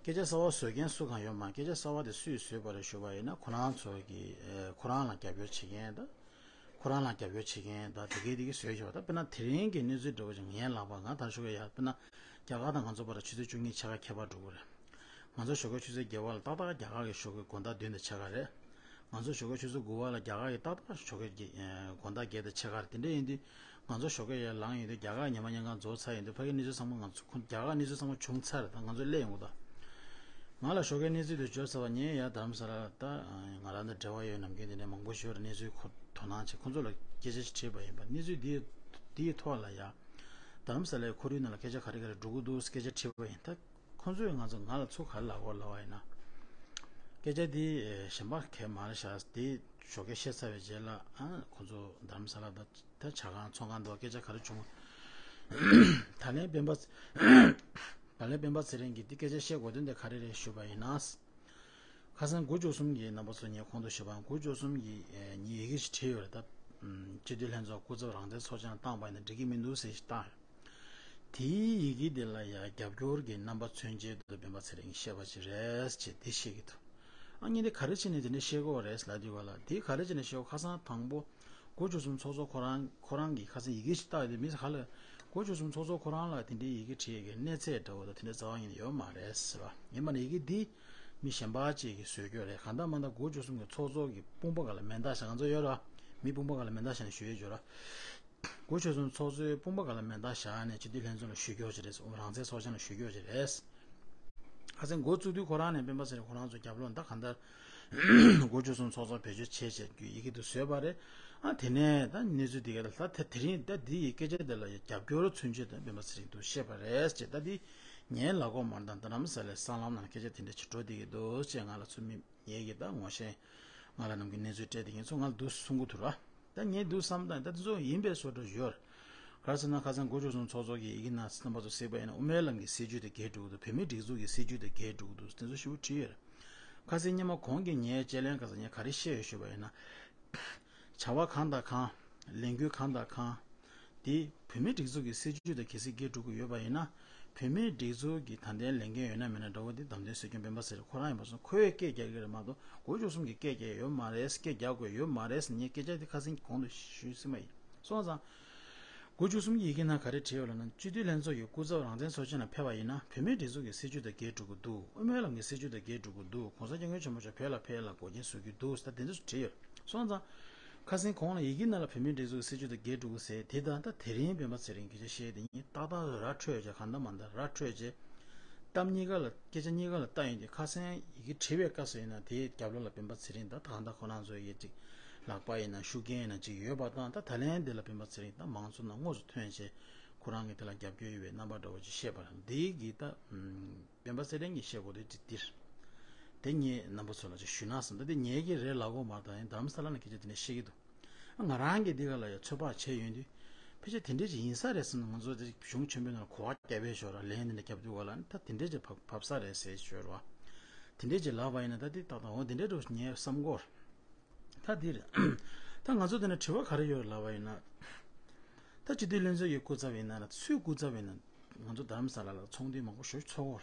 སྐད་ཆ་གསར་པ་བཟོ་མཁན་སུ་གང་ཡོད་མ། སྐད་ཆ་གསར་པ་དེ་སུས་བཟོས་པ་རེད་ཞུས་པ་ཡིན་ན། ཁོ་རང་ཚོ་གི་ཨེ་ཁོ་རང་ལ་རྒྱབ་སྐྱོར་བྱེད་མཁན་ད། ཁོ་རང་ལ་རྒྱབ་སྐྱོར་བྱེད་མཁན་དང་དེ་གའི་དེ་གའི་བཟོས་བཞག་པ། ད་དཔེར་ན་དེ་རིང་གི་གནས་ཚུལ་འདྲ་བོ་ཅིག་ངས་ལབ་པ། ང་ད་ཞོགས་ཀས་ཡ་དཔེར་ན་རྒྱ་གར་དང་ང་ཚོ་བར་ཆུ་ཚོད་བཅུ་གཉིས་ཕྱེད་ཀ་ཁྱད་པར་འགྲོ་གི་རེད། ང་ཚོ་ཞོགས་ཀས་ཆུ་ཚོད་བརྒྱད་པ་ལ་ཏག་ཏག་རྒྱ་གར་གྱི་ཞོགས་ཀས་དགོང་དག་བདུན་དང་ཕྱེད་ཀ་རེད། ང་ཚོ་ཞོགས་ཀས་ཆུ་ཚོད་དགུ་པ་ལ་རྒྱ་གར་གྱི་ཏག་ཏག་ཞོགས་ཀས་ཀྱི་ཨེ་དགོང་དག་བརྒྱད་དང་ཕྱེད་ཀ་རེད། དེ་འདྲ་ཡིན་དུས་ང་ཚོ་ཞོགས་ཀས་ཡར་ལངས་ཡོང་དུས་རྒྱ་གར་ཉི་མ་ཉིན་གང་རྫོགས་ཚར་ཡོང་དུས་ཕ་གི་གནས་ཚུལ་ཚང་མ་ང་ཚོ་ཁོ་རྒྱ་གར་གནས་ཚུལ་ཚང་མ་བྱུང་ཚར་རེད། ད་ང་ཚོ་སླེབས་ཡོང་གི་འདུག་ང་ལ་ཞོགས་ཀའི་གནས་ཚུལ་དེ་བརྗོད་ཚར་བ། ངས་ཡར་རྡ་རམ་ས་ལ་ད་ང་རང་དང་འབྲེལ་བ་ཡོད་ནམ་མཁན་དེ་འདྲ་མང་པོ་ཞིག་ཡོད་རེད། གནས་ཚུལ་ཁོ་དོ་སྣང་བྱེད། ཁོ་ཚོ་ལ་སྐད་ཆ་ཞིག་དྲིས་པ་ཡིན་པ། གནས་ཚུལ་འདི་འདིའི་ཐོག་ལ་ཡ་རྡ་རམ་ས་ལའི་ཁོར་ཡུག་ནང་ལ་སྐད་ཆ་ག་རེ་ག་རེ་འགྲོ་གི་འདུག་སྐད་ཆ་དྲིས་པ་ཡིན། ད་ཁོ་ཚོས་ང་ཚོ་ང་ལ་ཚུར་ག་རེ་ལབ་དགོས་ལབ་པ་ཡིན་ན། སྐད་ཆ་འདི་གཞན་པ་གས་མ་རེད་ཤག་འདི་ཞོགས་ཀས་བཤད་ཚར་བའི་རྗེས་ལ་ཨ་ཁོ་ཚོ་རྡ་རམ་ས་ལ་ད་ད་ཇ་ཁང་ཚོང་ཁང་དུ་སྐད་ཆ་ག་རེ་བྱུང་། ད་ལན་སྤེན་པ་ད་ལན་སྤེན་པ་ཚེ་རིང་གིས་འདི་སྐད་ཆ་བཤད་དགོས་དོན་དེ་ག་རེ་རེད་ཞུས་པ་ཡིན་ན། ཁ་སང་དགུ་བཅུ་གསུམ་གྱི་རྣམ་པ་ཚོ་ངས་གོང་དུ་ཞུས་པ་དགུ་བཅུ་གསུམ་གྱི་ཨེ་ངས་ཡི་གེ་ཞིག་བྲིས་ཡོད་རེད། ད་ཨམ་སྤྱི་འཐུས་ལྷན་ཚོགས་སྐུ་ཚབ་རང་བཙན་ཚོགས་ཆེན་ལ་བཏང་པ་ཡིན་ན་འགྲིག་གི་མི་འདུག་ཟེར་ཞིག་བཏང་ཡོད། དེའི་ཡི་གེ་དེ་ལ་ཡང་རྒྱབ་སྐྱོར་གྱི་རྣམ་པ་མཚོན་བྱེད་དུ་སྤེན་པ་ཚེ་རིང་གིས་བཤད་པ་ཞིག་རེད་ཅེས་འདི་བཤད་ཀྱི་འདུག་ཨ་ངས་འདི་ག་རེ་བྱས་ནས་དེ་འདྲ་བཤད་དགོས་པ་རེད་ལབ་དུས་ག་ལ། འདི་ག་རེ་བྱས་ནས་བཤད་དགོས། ཁ་སང་དང་པོ་དགུ་བཅུ་གསུམ་ཚོགས་གཙོ་ཁོ་རང་ཁོ་རང་གིས་ཁ་སང་ཡི་གེ་ཞིག་བཏགས་ཡོད་དེ། མི་ཧ་ལས་དགུ་བཅུ་གསུམ་ཚོགས་གཙོ་ཁོ་རང་ལ་དེ་འདྲའི་ཡི་གེ་བྲིས་ཡོད་ཀྱི་གནས་ཚད་འདྲ་བོ་དང་དེ་འདྲའི་རྩ་བ་ཉིད་ནས་ཡོད་མ་རེད་ཟེར་བ་ཡིན་པ་ནི། ཡི་གེ་འདི་མི་གཞན་པ་ཅིག་གིས་བཟོས་ཀྱི་ཡོད་རེད། གང་ལྟར་མ་ལྟར་དགུ་བཅུ་གསུམ་གྱི་ཚོགས་གཙོ་གི་དཔུང་པ་སྒང་ལ་མེ་མདའ་བཞག་ང་ཚོ་ཡོད་ར། མི་དཔུང་པ་སྒང་ལ་མེ་མདའ་བཞག་ནས་ཞུ་ཡས་ཡོད་ར། དགུ་བཅུ་གསུམ་ཚོགས་གཙོའི་དཔུང་པ་སྒང་ལ་མེ་མདའ་བཞག་ནས་སྤྱི་འཐུས་ལྷན་ཚོགས་ལ་ཞུ་རྒྱུ་ཅིག་རེད། རང་བཙན་ཚོགས་ཆེན་ལ་ཞུ་རྒྱུ་ཅིག་རེད། ཁ་སང་འགོ་བཙུགས་དུས་ཁོ་རང་ནས་སྤེན་པ་ཚེ་རིང་ཁོ་རང་ཚོ་རྒྱབ་ལོགས་ད་གང་ལྟར་དགུ་བཅུ་གསུམ་ཚོགས་གཙོ་བེད་སྤྱོད་བྱས་བྱས་རྒྱུ་ཡི་གེ་དུ་བཟོས་པ་རེད། ཨ་དེ་ནས་ད་གནས་ཚུལ་འདི་ག་ལ་ད་དེ་རིང་ད་འདི་ཡི་སྐད་ཆ་འདི་ལ་རྒྱབ་སྐྱོར་མཚོན་བྱེད་དུ་སྤེན་པ་ཚེ་རིང་དུ་བཤད་པ་རེད་ཅེས། ད་འདི་ ངའི་ལག་འོག་མར་དང་རྡ་རམ་ས་ལའི་སྲང་ལམ་ནང་སྐད་ཆ་དེ་འདྲ་ཅིག་འགྲོ་བསྡད་ཀྱི་འདུག་ཅེས་ང་ལ་ཚུར་མི་ངེད་ཀྱིས་ད་ངོ་ཤེས་ང་ལ་ནམ་རྒྱུན་གནས་ཚུལ་སྤྲད་བསྡད་མཁན་ཚོ་ང་ལ་འདུག་གསུང་གི་འདུག་ར། ད་ངས་འདུག་བསམ་དང་ད་དེ་ཚོ་ཡིན་པའི་བཟོ་འདྲ་ཡོད། ག་རེ་ཟེར་ན་ཁ་སང་འགོ་བཅུ་གསུམ་ཚོགས་གཙོ་གིས་ཡི་གེ་ནང་རྣམ་པ་ཚོ་གཟིགས་པ་ཡིན་ན་དབུ་མའི་ལམ་གྱི་སྲིད་བྱུས་དེ་འགལ་འགྲོ་གི་འདུག་བོད་མིའི་སྒྲིག་འཛུགས་ཀྱི་སྲིད་བྱུས་དེ་འགལ་འགྲོ་གི་འདུག་དེ་ཚོ་ཞེ་པོ་བྲིས་ཡོད། ཁ་སང་སྔོན་མ་གོང་གི་ངའི་དཔྱད་གླེང་སྐབས་སུ་ངས་ག་རེ་བཤད་ཡོད་ཞུས་པ་ཡིན་ན། བྱ་བ་གང་དང་གང་། ལས་འགུལ་གང་དང་གང་། དེ་བོད་མིའི་སྒྲིག་འཛུགས་ཀྱི་སྲིད་བྱུས་དང་གལ་སྲིད་འགལ་འགྲོ་གི་ཡོད་པ་ཡིན་ན། བོད་མིའི་སྒྲིག་འཛུགས་ཀྱི་ད་ལྟའི་ལས་འགན་ཡོད་ན་མེད་ན་འདྲ་བོ་དེ་བདམས་ཐོན་སྲིད་སྐྱོང་སྤེན་པ་ཚེ་རིང་ཁོ་རང་ཡིན་པ་སོང་ཁོས་སྐད་རྒྱག་གི་རེད་མ་གཏོགས་འགོ་བཅུ་གསུམ་གྱིས་སྐད་རྒྱག་ཡོད་མ་རེད། སྐད་རྒྱག་དགོས་ཡོད་མ་རེད་ཟེར་ངས་སྐད་ཆ་དེ་ཁ་སང་གོང་དུ་ཞུས་ཟིན་པ་ཡིན། སོང་ཙང་། འགོ་བཅུ་གསུམ་གྱི་ཡི་གེ་ནང་ག་རེ་བྲིས་ཡོད་ལབ་ན། སྤྱི་འཐུས་ལྷན་ཚོགས་ཀྱི་སྐུ་ཚབ་རང་བཙན་ཚོགས་ཆེན་ལ་ཕེབས་པ་ཡིན་ན་བོད་མིའི་སྒྲིག་འཛུགས་ཀྱི་སྲིད་བྱུས་དང་འགལ་འགྲོ་གི་འདུག་དབུ་མའི་ལམ་གྱི་སྲིད་བྱུས་དང་འགལ་འགྲོ་གི་འདུག་གོང་ས་སྐྱབས་མགོན་ཆེན་པོ་མཆོག་བོད་ལ་ཕེབས་ལ་འགོག་རྐྱེན་བཟོ་གི་འདུག་ད་དེ་ཚོ་བྲིས་ཡོད། སོང་ཙང་། ཁ་སང་གོང་ལ་ཡི་གེ་ནང་ལ་བོད་མིའི་སྒྲིག་འཛུགས་ཀྱི་སྲིད་བྱུས་དང་འགལ་འགྲོ་གི་ཟེར་དེ་དང་ད་དེ་རིང་སྤེན་པ་ཚེ་རིང་གི་ཆ་བཤད་དེ་ཡིན་ཏག་ཏག་ར་འཕྲོད་བྱས་གང་ལྟར་མ་ལྟར་ར་འཕྲོད་བྱས། གཏམ་གཉིས་ཀ་ལ་སྐད་ཆ་གཉིས་ཀ་ལ་ལྟ་ཡོང་དུས་ཁ་སང་ཡི་གེ་བྲིས་པའི་སྐབས་སུ་ཡིན་ན་དེའི་རྒྱབ་ལོགས་ལ་སྤེན་པ་ཚེ་རིང་དང་ད་གང་ལྟར་ཁོ་རང་ཚོ་ཡི་གེ་ཅིག་ལག་པ་ཡིན་ན་ཤུགས་རྐྱེན་ཡིན་ན་ཅིག་ཡོད་པ་དང་ད་ད་ལན་དེ་ལ་སྤེན་པ་ཚེ་རིང་དང་མང་ཚོགས་ནང་དངོས་སུ་ཐོན་བྱས་ཁོ་རང་གིས་དེ་ལ་རྒྱབ་སྐྱོར་ཡོད་པའི་རྣམ་པ་འདྲ་བོ་ཅིག་བཤད་པ་རེད། འདི་གིས་ད་སྤེན་པ་ཚེ་རིང་གིས་བཤད་དགོས་དེ་ཅིག་འདིར་དེ་ངས་རྣམ་པ་ཚོ་ལ་ཅིག་ཞུས་ན་བསམ། ད་དེ་ངེད་ཀྱི་རེད་ལབ་དགོས་མ་རེད། ད་ཡིན་རྡ་རམ་ས་ལ་ནས་སྐད་ཆ་དེ་འདྲ་བཤད་ཀྱི་འདུག་ང་རང་གིས་འདི་ག་ལ་ཡང་ཚོད་དཔག་བྱས་ཡོང་དུས་ཕལ་ཆེར་དེ་འདྲས་ཅིག་ཡིན་ས་རེད་བསམ་ནས། ང་ཚོ་དེ་གཞུང་ཆེན་པོའི་ནང་ལ་གོ་བ་བརྒྱབ་པའི་ཞོར་ལ་ལན་འདི་འདྲ་བརྒྱབ་དུས་ག་ལ་ནི་ད་དེ་འདྲས་ཅིག་བབས་བབས་ས་རེད་ཟེར་ཞོར་བ། དེ་འདྲས་ཅིག་ལབ་པ་ཡིན་ན་ད་དེ་ཏག་ཏག་འོ་དེ་འདྲས་འགྲོ་ངས་བསམ་གོ། ད་འདིར་ད་ང་ཚོ་དེ་ནས་དྲི་བ་ག་རེ་ཡོད་ལབ་པ་ཡིན་ན། ད་སྤྱི་འཐུས་ལྷན་ཚོགས་ཀྱི་སྐུ་ཚབ་ཡིན་ན་ལ་སུའི་སྐུ་ཚབ་ཡིན་ན་ང་ཚོ་རྡ་རམ་ས་ལ་ལ་ཚོགས་འདུ་མང་པོ་ཞེ་པོ་ཚོགས་གོ།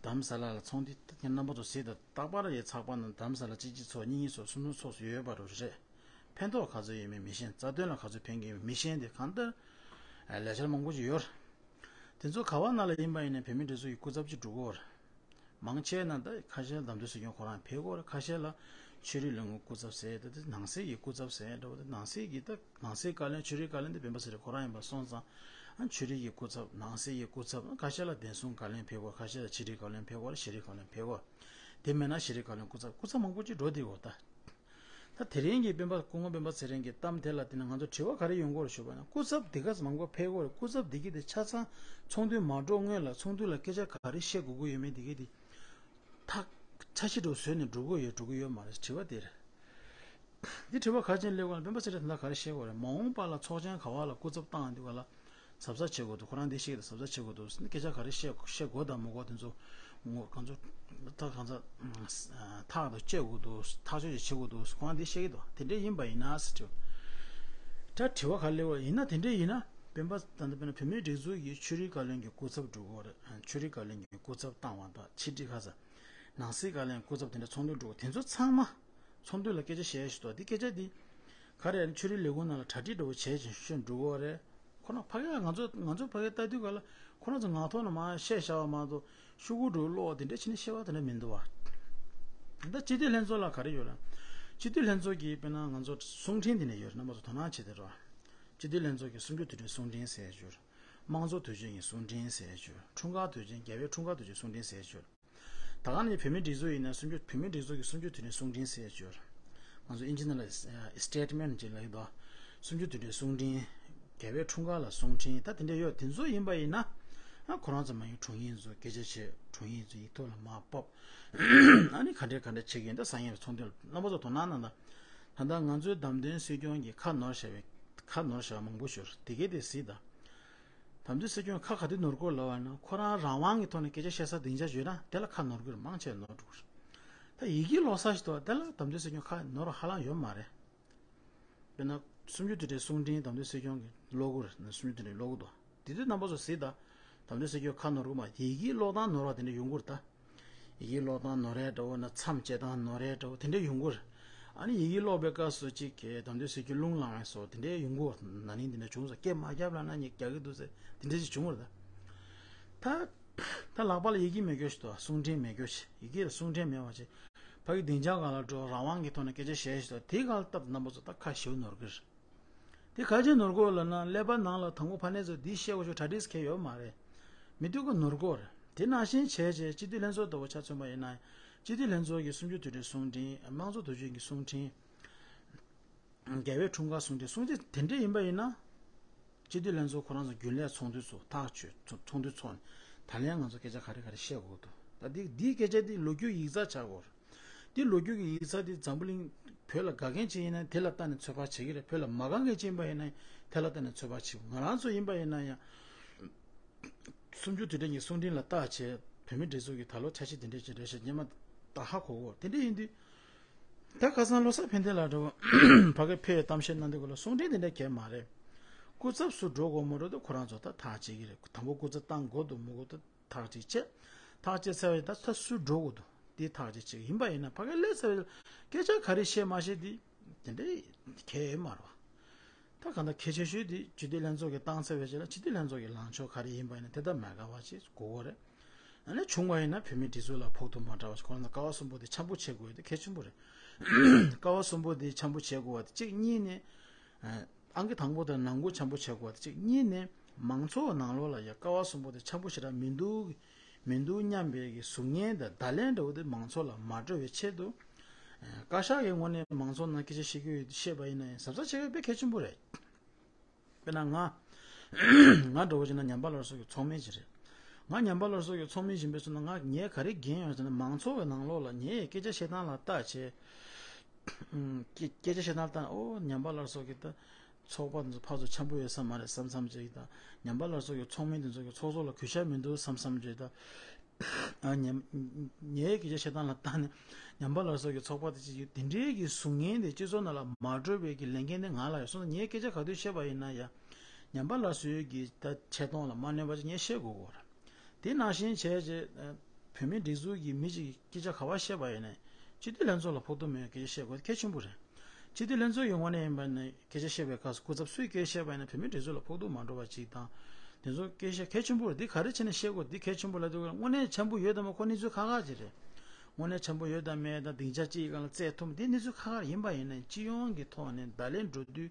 རྡ་རམ་ས་ལ་ལ་ཚོགས་འདུ་ད་རྣམ་པ་ཚོ་གཟིགས་དང་རྟག་པར་ཡི་ཚགས་པར་ནང་རྡ་རམ་ས་ལ་གཅིག་གཅིག་ཚོགས་གཉིས་གཉིས་ཚོགས་གསུམ་གསུམ་ཚོགས་སུ་ཡོད་པ་རུ་རེད། ཕན་ཐོགས་ག་ཚོད་ཡོད་མེད་མི་ཤེས། རྩ་དོན་ལ་ག་ཚོད་ཕན་གྱི་ཡོད་མེད་མི་ཤེས་ཏེ་གང་ལྟར་ལས་འཆར་མང་པོ་ཞིག་ཡོད། དེ་ཚོ་ག་བ་ནང་ལ་ཡིན་པ་ཡིན་ན་བོད་མིའི་སྒྲིག་འཛུགས་ཀྱི་སྐུ་ཚབ་ཅིག་འགྲོ་གི་ཡོད་རེད། མང་ཆེ་ན་ད་ཁ་ཤས་བདམས་ཐོན་སྲིད་སྐྱོང་ཁོ་རང་ཕེབས་ཀྱི་ཡོད་རེད། ཁ་ཤས་ལ་ཆོས་རིག་ལས་ཁུངས་སྐུ་ཚབ་ཟེར་ད་དེ་ནང་སྲིད་ཀྱི་སྐུ་ཚབ་ཟེར་འདྲ་བོ་དེ་ནང་སྲིད་ཀྱི་ད་ནང་སྲིད་བཀའ་བློན་ཆོས་རིག་བཀའ་བློན་དེ་སྤེན་པ་ཚེ་རིང་ཁོ་རང་ཡིན་པ་སོང་ཙང་ཨ་ཆོས་རིག་གི་སྐུ་ཚབ་ནང་སྲིད་ཀྱི་སྐུ་ཚབ་ཁ་ཤས་ལ་བདེ་སྲུང་བཀའ་བློན་ཕེབས་ཀྱི་ཡོད། ཁ་ཤས་ལ་ཕྱི་དྲིལ་བཀའ་བློན་ཕེབས་ཀྱི་ཡོད་རེད། ཤེས་རིག་བཀའ་བློན་ཕེབས་ཀྱི་ཡོད་རེད། དེ་མེད་ན་ཤེས་རིག་བཀའ་བློན་སྐུ་ཚབ་སྐུ་ཚབ་མང་པོ་ཅིག་འགྲོ་བསྡད་ཡོད་ད། ད་དེ་རིང་གི་སྤེན་པ་སྐུ་ངོ་སྤེན་པ་ཚེ་རིང་གི་གཏམ་དེ་ལ་བལྟས་ན་ང་ཚོ་དྲི་བ་ག་རེ་ཡོང་གི་ཡོད་རེད་ཞུས་པ་ན་སྐུ་ཚབ་འདི་ག་མང་པོ་ཕེབས་ཀྱི་ཡོད་རེད། སྐུ་ཚབ་འདི་གི་དེ་ཆ་ཚང་ཚོགས་འདུ་མ་འགྲོ་སྔོན་ལ་ཚོགས་འདུ་ལ་སྐད་ཆ་ག་རེ་བཤད་དགོས་ཀྱི་ཡོད་མེད་འདི་གི་དེ་ཐག་ཆ་ཤས་འདྲ་བཟོས་ནས་འགྲོ་གི་ཡོད་འགྲོ་གི་ཡོད་མ་རེད། དྲི་བ་དེ་རེད། འདི་དྲི་བ་ག་རེ་བྱས་ནས་སླེབས་ཀྱི་ཡོད་ལབ་ན་སྤེན་པ་ཚེ་རིང་ད་ལྟ་ག་རེ་བཤད་ཀྱི་ཡོད་རེད། མ་འོངས་པ་ལ་ཚོགས་ཆེན་ག་བ་ལ་སྐུ་ཚབ་བཏང་འདུག་ག་ལ། གཟབ་གཟབ་བྱེད་དགོས་འདུག་ཁོ་རང་འདི་བཤད་ཀྱི་འདུག་གཟབ་གཟབ་བྱེད་དགོས་འདུག་སྐད་ཆ་ག་རེ་བཤད་བཤད་དགོས་དང་མི་དགོས་དེ་ཚོ་ངོ་གང་ཚོ་ད་གང་ཚ་ཐག་ཏུ་བཅད་དགོས་འདུག་ཐག་གཅོད་ཅིག་བྱེད་དགོས་འདུག་ཁོ་རང་འདི་བཤད་ཀྱི་འདུག་དེ་འདྲས་ཡིན་པ་ཡིན་ན་ཟེར་དྲིས། ད་དྲི་བ་ག་རེ་སླེབས་པ་ཡིན་ན་དེ་འདྲས་ཡིན་ན་སྤེན་པ་ད་ལྟ་དཔེར་ན་བོད་མིའི་སྒྲིག་འཛུགས་ཀྱི་ཆོས་རིག་བཀའ་བློན་གྱི་སྐུ་ཚབ་འགྲོ་གི་ཡོད་རེད། ཆོས་རིག་བཀའ་བློན་གྱི་སྐུ་ཚབ་བཏང་བ་དང་ཕྱི་དྲིལ་ཁ་ས་ནང་སྲིད་བཀའ་བློན་སྐུ་ཚབ་དེ་འདྲ་ཚོགས་འདུར་འགྲོ་གི་དེ་ཚོ་ཚང་མ། ཚོགས་འདུ་ལ་སྐད་ཆ་བཤད་ཞུ་དོ། འདི་སྐད་ཆ་འདི་ག་རེ་ཡིན་ཆོས་རིག་ལས་ཁུངས་ནང་ལ་གྲ་སྒྲིག་འདྲ་བོ་བྱས་ཅིང་ཤོད་འགྲོ་གི་རེད། ཁོ་རང་ཕ་གིར་ང་ཚོ་ང་ཚོ་ཕ་གིར་ལྟ་དུས་ག་ལ་ཁོ་རང་ཚོ་ངག་ཐོག་ནས་མར་བཤད་བཞག་པ་མ་གཏོགས་ཤོག་གུ་འདྲ་བོ་ཀློག་དེ་འདྲ་བྱས་ནས་བཤད་པ་དེ་འདྲ་མི་འདུག་བ། ད་སྤྱི་འཐུས་ལྷན་ཚོགས་ལ་ག་རེ་ཡོད་ལ། སྤྱི་འཐུས་ལྷན་ཚོགས་ཀྱི་དཔེར་ན་ང་ཚོ་གསུང་འཕྲིན་དེ་འདྲ་ཡོད་རེད། རྣམ་པ་ཚོ་དོ་སྣང་བྱེད་དེ་རོགས། སྤྱི་འཐུས་ལྷན་ཚོགས་ཀྱི་གསུམ་བཅུ་དུས་དྲན་གསུང་འཕྲིན་ཟེར་ཡ་ཅིག་ཡོད་རེད། དམངས་གཙོ་དུས་ཆེན་གྱི་གསུང་འཕྲིན་ཟེར་ཡ་ཅིག་ཡོད་རེད། འཁྲུངས་སྐར་དུས་ཆེན་རྒྱལ་བའི་འཁྲུངས་སྐར་དུས་ཆེན་གསུང་འཕྲིན་ཟེར་ཡ་ཅིག་ཡོད་རེད། ད་ག་ནས་བོད་མིའི་སྒྲིག་འཛུགས་ཡིན་ན་གསུམ་བཅུ་བོད་མིའི་སྒྲིག་འཛུགས་ཀྱི་གསུམ་བཅུ་དུས་དྲན་གསུང་འཕྲིན་ཟེར་ཡ་ཅིག་ཡོད་རེད། ང་ཚོ་ཨིན་ཇི་ནང་ལ་སི་ཊེ་ཊི་མེན་ཊི་ཅིག་ལབ་ཀྱི་འདུག་གསུམ་བཅུ་དུས་དྲན་གསུང་འཕྲིན། རྒྱལ་བའི་འཁྲུངས་སྐར་ལ་གསུང་འཕྲིན་ད་དེ་འདྲ་ཡོད། དེ་ཚོ་ཡིན་པ་ཡིན་ན། ཨ་ཁོ་རང་ཚོ་མ་ཡིན་དྲུང་ཡིག་ཚོ་སྐད་ཆ་བྱེད་དྲུང་ཡིག་ཚོ་ཡིག་ཐོག་ལ་མར་ཕབ། ཨ་ནི་ག་འདྲས་ག་འདྲས་བྱེད་ཀྱི་ཡིན་ད་སང་ཉིན་ཚོགས་འདུ་རྣམ་པ་ཚོ་དོ་སྣང་གནང་དང་། ད་ལྟ་ང་ཚོའི་བདམས་ཐོན་སྲིད་སྐྱོང་གིས་ཁ་ནོར་བཞག་པའི་ཁ་ནོར་བཞག་པ་མང་པོ་ཞིག་ཡོད་རེད། དེ་གས་དེ་གཟིགས་དང་། དམ་ཚིག་སྲིད་སྐྱོང་ཁ་ག་དུས་ནོར་གོ་ལབ་པ་ན་ཁོ་རང་རང་དབང་གི་ཐོག་ནས་སྐད་ཆ་བཤད་ས་སྡིངས་ཆ་ཡོད་ན་དེ་ལ་ཁ་ནོར་གི་རེད། མང་ཆེ་ནོར་འགྲོ་གི་རེད། ད་ཡི་གེ་ཀློག་ས་ཞིག་འདུག་དེ་ལ་དམ་ཚིག་སྲིད་སྐྱོང་ཁ་ནོར་བ་ཧ་ལམ་ཡོད་མ་རེད། དཔེར་ན་གསུམ་བཅུ་དུས་དྲན་གསུང་འཕྲིན་དམ་ཚིག་སྲིད་སྐྱོང་གིས་ཀློག་གི་རེད། གསུམ་བཅུ་དུས་དྲན་ཀློག་གི་འདུག་དེ་དུས་རྣམ་པ་ཚོ་གཟིགས་དང་། དམ་ཚིག་སྲིད་སྐྱོང་ཁ་ནོར་གི་མ་ཡི་གེ་ཀློག་སྟངས་ནོར་བ་དེ་འདྲ་ཡོང་གི་རེད་ད། ཡི་གེ་ཀློག་སྟངས་ནོར་རེ་འདྲ་བོ་ན་མཚམས་བཅད་སྟངས་ནོར་རེ་འདྲ་བོ་དེ་འདྲ་ཡོང་གི་རེད། ཨ་ནི་ཡི་གེ་ཀློག་པའི་སྐབས་སུ་གཅིག་གིས་དམ་ཚིག་སྲིད་སྐྱོང་རླུང་ལངས་པའི་བཟོ་དེ་འདྲ་ཡོང་གི་རེད། ན་ནིང་དེ་འདྲ་བྱུང་སོང་། སྐད་མ་བརྒྱབ་ལབ་ན་ངས་རྒྱག་གི་འདུག་ཟེར་དེ་འདྲ་ཞིག་བྱུང་བ་རེད་ད། ད་ད་ལག་པ་ལ་ཡི་གེ་མེད་རྒྱུ་ཞིག་འདུག་གསུང་འཕྲིན་མེད་རྒྱུ་ཞིག་ཡི་གེ་ལ་གསུང་འཕྲིན་མེད་པ་ཞིག་ཕ་གི་སྡིངས་ཆ་སྒང་ལ་འགྲོ་རང་དབང་གི་ཐོག་ནས་སྐད་ཆ་བཤད་ཞིག་འདུག་དེ་ག་ལ་སྟབས་རྣམ་པ་ཚོ་ད་ཁ་ཞེ་པོ་ནོར་གི་རེད། དེ་ག་རེ་བྱས་ནོར་གོ་ལབ་ན་ཀླད་པ་ནང་ལ་དང་པོ་ཕ་ནས་ཚོ་འདི་བཤད་དགོས་ཆོག་གྲ་སྒྲིག་ཁེལ་ཡོད་མ་རེད། མི་འདུག་ག་ནོར་གོ་རེད། དེ་ནང་བཞིན་བྱས་བྱས་སྤྱི་འཐུས་ལྷན་ཚོགས་ལྟ་བུ་ཆ་མཚོན་པ་ཡིན་ན། སྤྱི་འཐུས་ལྷན་ཚོགས་ཀྱི་གསུམ་བཅུ་དུས་དྲན་གསུང་འཕྲིན་དམངས་གཙོ་དུས་ཆེན་གྱི་གསུང་འཕྲིན། རྒྱལ་བའི་འཁྲུངས་སྐར་གསུང་འཕྲིན་གསུང་འཕྲིན་དེ་འདྲས་ཡིན་པ་ཡིན་ན། སྤྱི་འཐུས་ལྷན་ཚོགས་ཁོ་རང་ཚོ་རྒྱུན་ལས་ཚོགས་འདུ་ཚོགས་ཐག་ཆོད་ཚོགས་འདུ་ཚོགས་ནས། ད་ལན་ང་ཚོ་སྐད་ཆ་ག་རེ་ག་རེ་བཤད་དགོས་འདུག་ད་འདི་འདིའི་སྐད་ཆ་འདི་ལོ་རྒྱུས་ཡིག་ཚགས་ཆགས་དགོས་རེད། འདི་ལོ་རྒྱུས་ཀྱི་ཡིག་ཚགས་འདི་འཛམ་བུ་གླིང་བོད་ལ་དགའ་མཁན་ཅིག་ཡིན་ན་དེ་ལ་ལྟ་ནས་ཚོད་དཔག་བྱེད་ཀྱི་རེད། བོད་ལ་མ་དགའ་མཁན་ཅིག་ཡིན་པ་ཡིན་ན་དེ་ལ་ལྟ་ནས་ཚོད་དཔག་བྱེད་དགོས། ང་རང་ཚོ་ཡིན་པ་ཡིན་ན་ཡང་། གསུམ་བཅུ་དུས་དྲན་གྱི་གསུང་འཕྲིན་ལ་བལྟ་བྱས་བོད་མི་སྒྲིག་འཛུགས་ཀྱི་ད་ལོ་འཆར་གཞི་འདི་འདྲས་ཅིག་རེད་ཤག་སྔོན་མ་ད་ཧ་གོ་གོ། དེ་འདྲས་ཡིན་དུས། ད་ཁ་སང་བློ་བཟང་ཕན་བདེ་ལགས་འདྲ་བོ་ཕ་གིར་ཕེབས་གཏམ་བཤད་གནང་དུས་སྐོར་ལ་གསུང་འཕྲིན་དེ་འདྲ་གས་མ་རེད། སྐུ་ཚབ་སུ་འགྲོ་དགོས་མ་འགྲོ་དེ་ཁོ་རང་ཚོ་ད་ཐག་བཅད་ཀྱི་རེད། དང་པོ་སྐུ་ཚབ་བཏང་དགོས་འདུག་མི་དགོས་དེ་ཐག་གཅོད་བྱས། ཐག་བཅད་ཚར་བའི་ད་ད་སུ་འགྲོ་དགོས་འདུག་དེ་ཐག་གཅོད་བྱེད་ཀྱི་ཡིན་པ་ཡིན་ན་ཕ་གིར་སླེབས་ཚར་བའི་སྐད་ཆ་ག་རེ་བཤད་མ་བཤད་དེ་དེ་འདྲ་གས་མ་རེད་བ། ད་གང་ལྟར་གལ་ཆེ་ཤོས་དེ་སྤྱི་འཐུས་ལྷན་ཚོགས་ཀྱིས་བཏང་ཚར་བའི་རྗེས་ལ་སྤྱི་འཐུས་ལྷན་ཚོགས་ཀྱི་ལངས་ཕྱོགས་ག་རེ་ཡིན་པ་ཡིན་ན་དེ་ལྟར་མ་དགའ་བ་ཞིག་དགོས་ཀྱི་རེད། ཨ་ནི་བྱུང་བ་ཡིན་ན་བོད་མིའི་སྒྲིག་འཛུགས་ལ་ཕོག་ཐུག་མ་འདྲ་བ་ཞིག་ཁོ་རང་ཚོ་ཀ་བ་གསུམ་པོ་དེ་འཆམ་པོ་བྱེད་དགོས་ཡ་དེ་གལ་ཆེན་པོ་རེད། ཀ་བ་གསུམ་པོ་དེ་འཆམ་པོ་བྱེད་དགོས་པ་དེ་གཅིག་གཉིས་ནས། ཨང་ཀི་དང་པོ་དང་ནང་ཁུལ་འཆམ་པོ་བྱེད་དགོས་པ་དེ་གཅིག་གཉིས་ནས་མང་ཚོགས་ནང་ལོགས་ལ་ཡ་ཀ་བ་གསུམ་པོ་དེ་འཆམ་པོ་ཞེ་དྲག་མི་འདུག་མི་འདུག་སྙམ་པའི་གི་གཟུགས་བརྙན་དང་བརྡ་ལན་འདྲ་བོ་དེ་མང་ཚོགས་ལ་མ་འགྲོ་བའི་ཆེད་དུ། ཨ། བཀའ་ཤག་གི་ངོས་ནས་མང་ཚོགས་ནང་སྐད་ཆ་བཤད་ཀྱི་ཡོད་དེ་བཤད་པ་ཡིན་ན་ཡང་གཟབ་གཟབ་བྱེད་དགོས་དཔེ་གལ་ཆེན་པོ་རེད། དཔེར་ན་ང་ང་འདྲ་བོ་བྱས་ན་ཉམས་པ་སླར་གསོ་གི་ཚོགས་མི་ཅིག་རེད། ང་ཉམས་པ་སླར་གསོ་གི་ཚོགས་མི་ཡིན་པའི་ཚོད་ན་ང་ངས་ག་རེ་འགན་ཡོད་ཟེར་ན་མང་ཚོགས་ཀྱི་ནང་ལོགས་ལ་ངས་སྐད་ཆ་བཤད་སྟངས་ལ་བལྟས་བྱས། ཨུམ། སྐད་སྐད་ཆ་བཤད་སྟངས་ལ་བལྟས་ན་ཨོ་ཉམས་པ་སླར་གསོ་གི་ད། ཚོགས་པ་འདི་ཚོ་ཕར་ཚུར་འཆམ་པོ་ཡོད་ས་མ་རེད་བསམ་བསམ་ཅིག་དང་། ཉམས་པ་སླར་གསོ་གི་ཚོགས་མི་འདི་ཚོ་གི་ཚོགས་གཙོ་ལ་གུས་ཞབས་མི་འདུག་བསམ་བསམ་ཅིག་དང་། ཨ། ཉམས། ངའི་སྐད་ཆ་བཤད་སྟངས་ལ་བལྟས་ནས་ཉམས་པ་སླར་གསོ་གི་ཚོགས་པ་དེ་ཅིག་ཡོད་དེ་འདྲའི་གི་གཟུགས་བརྙན་དེ་སྤྱི་ཚོགས་ནང་ལ་མ་འགྲོ་བའི་གི་ལས་འགན་དེ་ང་ལ་ཡོད་སོང་ཙང་ངས་སྐད་ཆ་ག་དུས་བཤད་པ་ཡིན་ན་ཡང་། ཉམས་པ་སླར་གསོའི་གི་ད་ཆེ་མཐོང་ལ་མ་གནོད་པ་ཅིག་ངས་བཤད་དགོས་ཀྱི་ཡོད་རེད། དེ་ནང་བཞིན་བྱས་རྗེས། ཨ། བོད་མིའི་སྒྲིག་འཛུགས་ཀྱི་མི་གཅིག་གིས་སྐད་ཆ་ག་པར་བཤད་པ་ཡིན་ནའི་སྤྱི་འཐུས་ལྷན་ཚོགས་ལ་ཕོག་ཐུག་མེད་པའི་སྐད་ཆ་བཤད་དགོས་གལ་ཆེན་པོ་རེད། སྤྱི་འཐུས་ལྷན་ཚོགས་ཀྱི་ངོས་ནས་ཡིན་པ་ནི་སྐད་ཆ་བཤད་པའི་སྐབས་སུ་སྐུ་ཚབ་སུས་སྐད་ཆ་བཤད་པ་ཡིན་ན་བོད་མིའི་སྒྲིག་འཛུགས་ལ་ཕོག་ཐུག་མ་འགྲོ་བ་ཅིག་དང་། དེ་ཚོ་སྐད་ཆ་གལ་ཆེན་པོ་རེད། འདི་ག་རེ་བྱས་ནས་བཤད་དགོས་འདི་གལ་ཆེན་པོ་ལབ་དུས་དངོས་གནས་འཆམ་པོ་ཡོད་དམ་མེད་ཁོ་གནས་ཚུལ་ཁག་ཁག་ཅིག་རེད། དངོས་གནས་འཆམ་པོ་ཡོད་དམ་མེད་དང་སྡིངས་ཆ་གཅིག་གི་སྒང་ལ་བཙལ་ཐུབ་འདི་གནས་ཚུལ་ཁག་ཁག་ཡིན་པ་ཡིན་ནའི་སྤྱི་ཡོངས་ཀྱི་ཐོག་ནས་བརྡ་ལན་འགྲོ་དུས་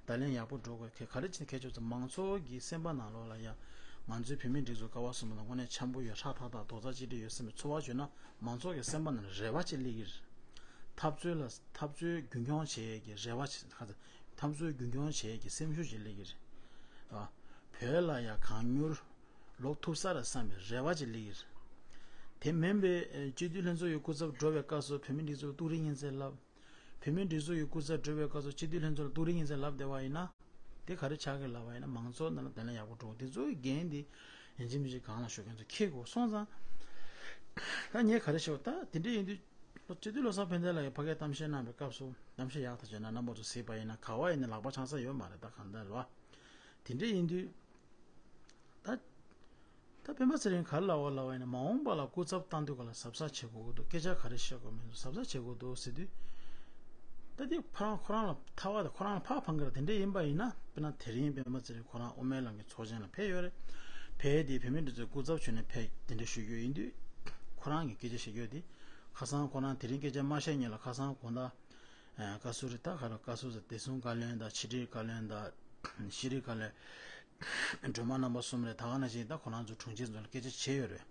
བརྡ་ལན་ཡག་པོ་འགྲོ་དགོས་གལ་ག་རེ་བྱས་ནས་གལ་ཆེ་ཚོ་མང་ཚོགས་ཀྱི་སེམས་པ་ནང་ལོགས་ལ་ཡང་ང་ཚོའི་བོད་མིའི་སྒྲིག་འཛུགས་ཀ་བ་གསུམ་པོ་དང་དངོས་གནས་འཆམ་པོ་ཡོད་ཧྲག་ཐག་ཐག་རྡོག་རྩ་གཅིག་སྒྲིལ་ཡོད་བསམ་པའི་ཚོར་བ་བྱུང་ན་མང་ཚོགས་ཀྱི་སེམས་པ་ནང་ལ་རེ་བ་ཅིག་སླེབས་ཀྱི་རེད། འཐབ་རྩོད་ལ་འཐབ་རྩོད་རྒྱུན་འཁྱོངས་བྱེད་ཡས་ཀྱི་རེ་བ་ཅིག་ཧ་ཙང་འཐབ་རྩོད་རྒྱུན་འཁྱོངས་བྱེད་ཡས་ཀྱི་སེམས་ཤུགས་ཅིག་སླེབས་ཀྱི་རེད། ཨ། བོད་ལ་ཡང་གང་མྱུར་ལོག་ཐུབ་ས་རེད་བསམ་པའི་རེ་བ་ཅིག་སླེབས་ཀྱི་རེད། དེ་མིན་པའི་སྤྱི་འཐུས་ལྷན་ཚོགས་ཀྱི་སྐུ་ཚབ་འགྲོ་བའི་སྐབས་སུ་བོད་མིའི་སྒྲིག་འཛུགས་ལ་ཏུག་རིག་ཉིན་མཚན་ལབ། བོད་མིའི་སྒྲིག་འཛུགས་ཀྱི་སྐུ་ཚབ་འགྲོ་བའི་སྐབས་སུ་སྤྱི་འཐུས་ལྷན་ཚོགས་ལ་ཏུག་རིག་ཉིན་མཚན་ལབ་བསྡད་པ་ཡིན་ན། དེ་ག་རེ་ཆགས་ཀྱི་ལབ་པ་ཡིན་ན་མང་ཚོགས་ནང་ལ་བརྡ་ལན་ཡག་པོ་འགྲོ་འདི་ཚོའི་འགན་འདི་ཡིན་གཅིག་མིན་གཅིག་སྒང་ལ་ཞུགས་མཁན་ཚོ་འཁྱེར་དགོས་སོང་ཙང་། ད་ངས་ག་རེ་ཞུ་ད་དེ་འདྲ་ཡིན་དུས་སྤྱི་འཐུས་བློ་བཟང་ཕན་བདེ་ལགས་ཀྱིས་ཕ་གིར་གཏམ་བཤད་གནང་བའི་སྐབས་སུ་གཏམ་བཤད་ཡག་ཐག་བྱས་ན་རྣམ་པ་ཚོ་གཟིགས་པ་ཡིན་ན་ག་བ་ཡིན་ན་ལག་པ་འཆང་ས་ཡོད་མ་རེད་ད་གང་ལྟར་རེད་བ། དེ་འདྲ་ཡིན་དུས། ད། ད་སྤེན་པ་ཚེ་རིང་ག་རེ་ལབ་པ་ལབ་པ་ཡིན་ན་མ་འོངས་པ་ལ་སྐུ་ཚབ་བཏང་དུས་ག་ལ་གཟབ་གཟབ་བྱེད་དགོས་ཀྱི་འདུག་སྐད་ཆ་ག་རེ་བཤད་དགོས་མིན་འདུག་གཟབ་གཟབ་བྱེད་དགོས་འདུག་ཟེར་དུས། ད་དེ་ཁོ་རང་ཁོ་རང་ལ་ཐར་བ་དང་ཁོ་རང་ལ་ཕར་ཕང་གི་ར་དེ་འདྲ་ཡིན་པ་ཡིན་ན་དཔེར་ན་དེ་རིང་སྤེན་པ་ཚེ་རིང་ཁོ་རང་དབུ་མའི་ལམ་གྱི་ཚོགས་ཆེན་ལ་ཕེབས་ཡོད་རེད། ཕེབས་དེ་བོད་མི་འདི་ཚོའི་སྐུ་ཚབ་བྱས་ནས་ཕེབས་དེ་འདྲ་ཞུ་རྒྱུ་ཡིན་དུས། ཁོ་རང་གི་སྐད་ཆ་བཤད་རྒྱུ་དེ། ཁ་སང་ཁོ་རང་དེ་རིང་སྐད་ཆ་མ་བཤད་སྔོན་ལ་ཁ་སང་དགོང་དག་བཀའ་ཟུར་རེད་ད་ག་རེ་བཀའ་ཟུར་ཟེར་བདེ་སྲུང་བཀའ་བློན་དང་ཕྱི་དྲིལ་བཀའ་བློན་དང་། ཤེས་རིག་བཀའ་བློན། སྒྲོལ་མ་རྣམ་པ་གསུམ་རེད་ད་ག་ནང་བཞིན་ད་ཁོ་རང་ཚོ་དྲུང་ཆེ་ཚོ་ལ་སྐད་ཆ་བྱས་ཡོད་རེད།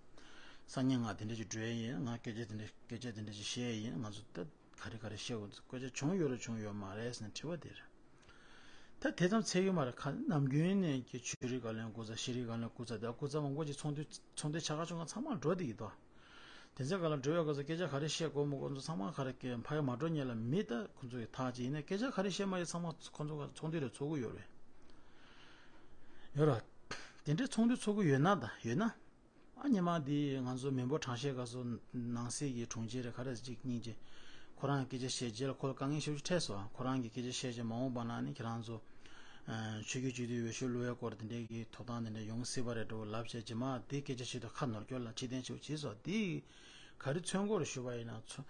སང་ཉིན་ང་དེ་འདྲ་ཅིག་འགྲོ་ཡས་ཡིན་ང་སྐད་ཆ་དེ་འདྲ་སྐད་ཆ་དེ་འདྲ་ཅིག་བཤད་ཡས་ཡིན་ང་ཚོ་ད་ག་རེ་ག་རེ་བཤད་དགོས་འདུག་སྐད་ཆ་བྱུང་ཡོད་རེད་བྱུང་ཡོད་མ་རེད་ཟེར་ནས་དྲི་བ་དེ་རེད། ད་དེ་ཙམ་ཚད་ཀྱི་མ་རེད་ཁ་ནམ་རྒྱུན་ནས་ཀྱི་ཆོས་རིག་བཀའ་བློན་སྐུ་ཚབ་ཤེས་རིག་བཀའ་བློན་སྐུ་ཚབ་དེ་སྐུ་ཚབ་མང་པོ་ཅིག་ཚོགས་འདུ་ཚོགས་འདུ་ཆ་ག་ཆུང་ག་ཚང་མ་འགྲོ་བསྡད་ཀྱི་འདུག་དེ་ཚོའི་སྒང་ལ་འགྲོ་བའི་སྐབས་སུ་སྐད་ཆ་ག་རེ་བཤད་དགོས་མི་དགོས་ཚོ་ཚང་མ་ག་རེ་སྐད་ཕ་གི་མ་འགྲོ་ཉེ་ལ་མི་ད་ཁོ་ཚོ་གི་ཐག་ཅིག་ཡིན་ན་སྐད་ཆ་ག་རེ་བཤད་མ་ཡོད་ཚང་མ་ཁོ་ཚོ་ག་ཚོགས་འདུ་རེ་ཚོགས་ཀྱི་ཡོད་རེད། ཡོད་ར། དེ་འདྲའི་ཚོགས་འདུ་ཚོགས་ཀྱི་ཡོད་ན་ད་ཡོད་ན། ཨ་ཉི་མ་འདི་ང་ཚོ་མི་འབོར་གྲངས་བཤེར་སྐབས་སུ་ནང་སྲིད་ཀྱི་དྲུང་ཆེ་རེ་ག་རེ་གཅིག་གཉིས་ཀྱིས་ཁོ་རང་གི་སྐད་ཆ་བཤད་རྗེས་ལ་ཁོ་ལ་དཀའ་ངལ་ཞེ་པོ་ཅིག་འཕྲད་སོང་ཁོ་རང་གི་སྐད་ཆ་བཤད་རྗེས་མ་འོངས་པ་ན་ནི་ཁྱེད་རང་ཚོ། ཆོས་བརྒྱུད་སྤྱི་འཐུས་འོས་ཤོག་བླུག་ཡའི་སྐོར་དེ་འདྲའི་གི་ཐོབ་ཐང་དེ་འདྲ་ཡོང་སྲིད་པ་རེད་འགྲོ་ལབ་བྱས་རྗེས་མ་དེ་སྐད་ཆ་བཤད་དུས་ཁ་ནོར་སྐྱོར་ལ་ཕྱིར་འཐེན་བྱེད་བྱས་སོ་དེ་ག་རེ་མཚོན་གོ་རེ་ཞུ་བ་ཡིན་ན་ཚོ་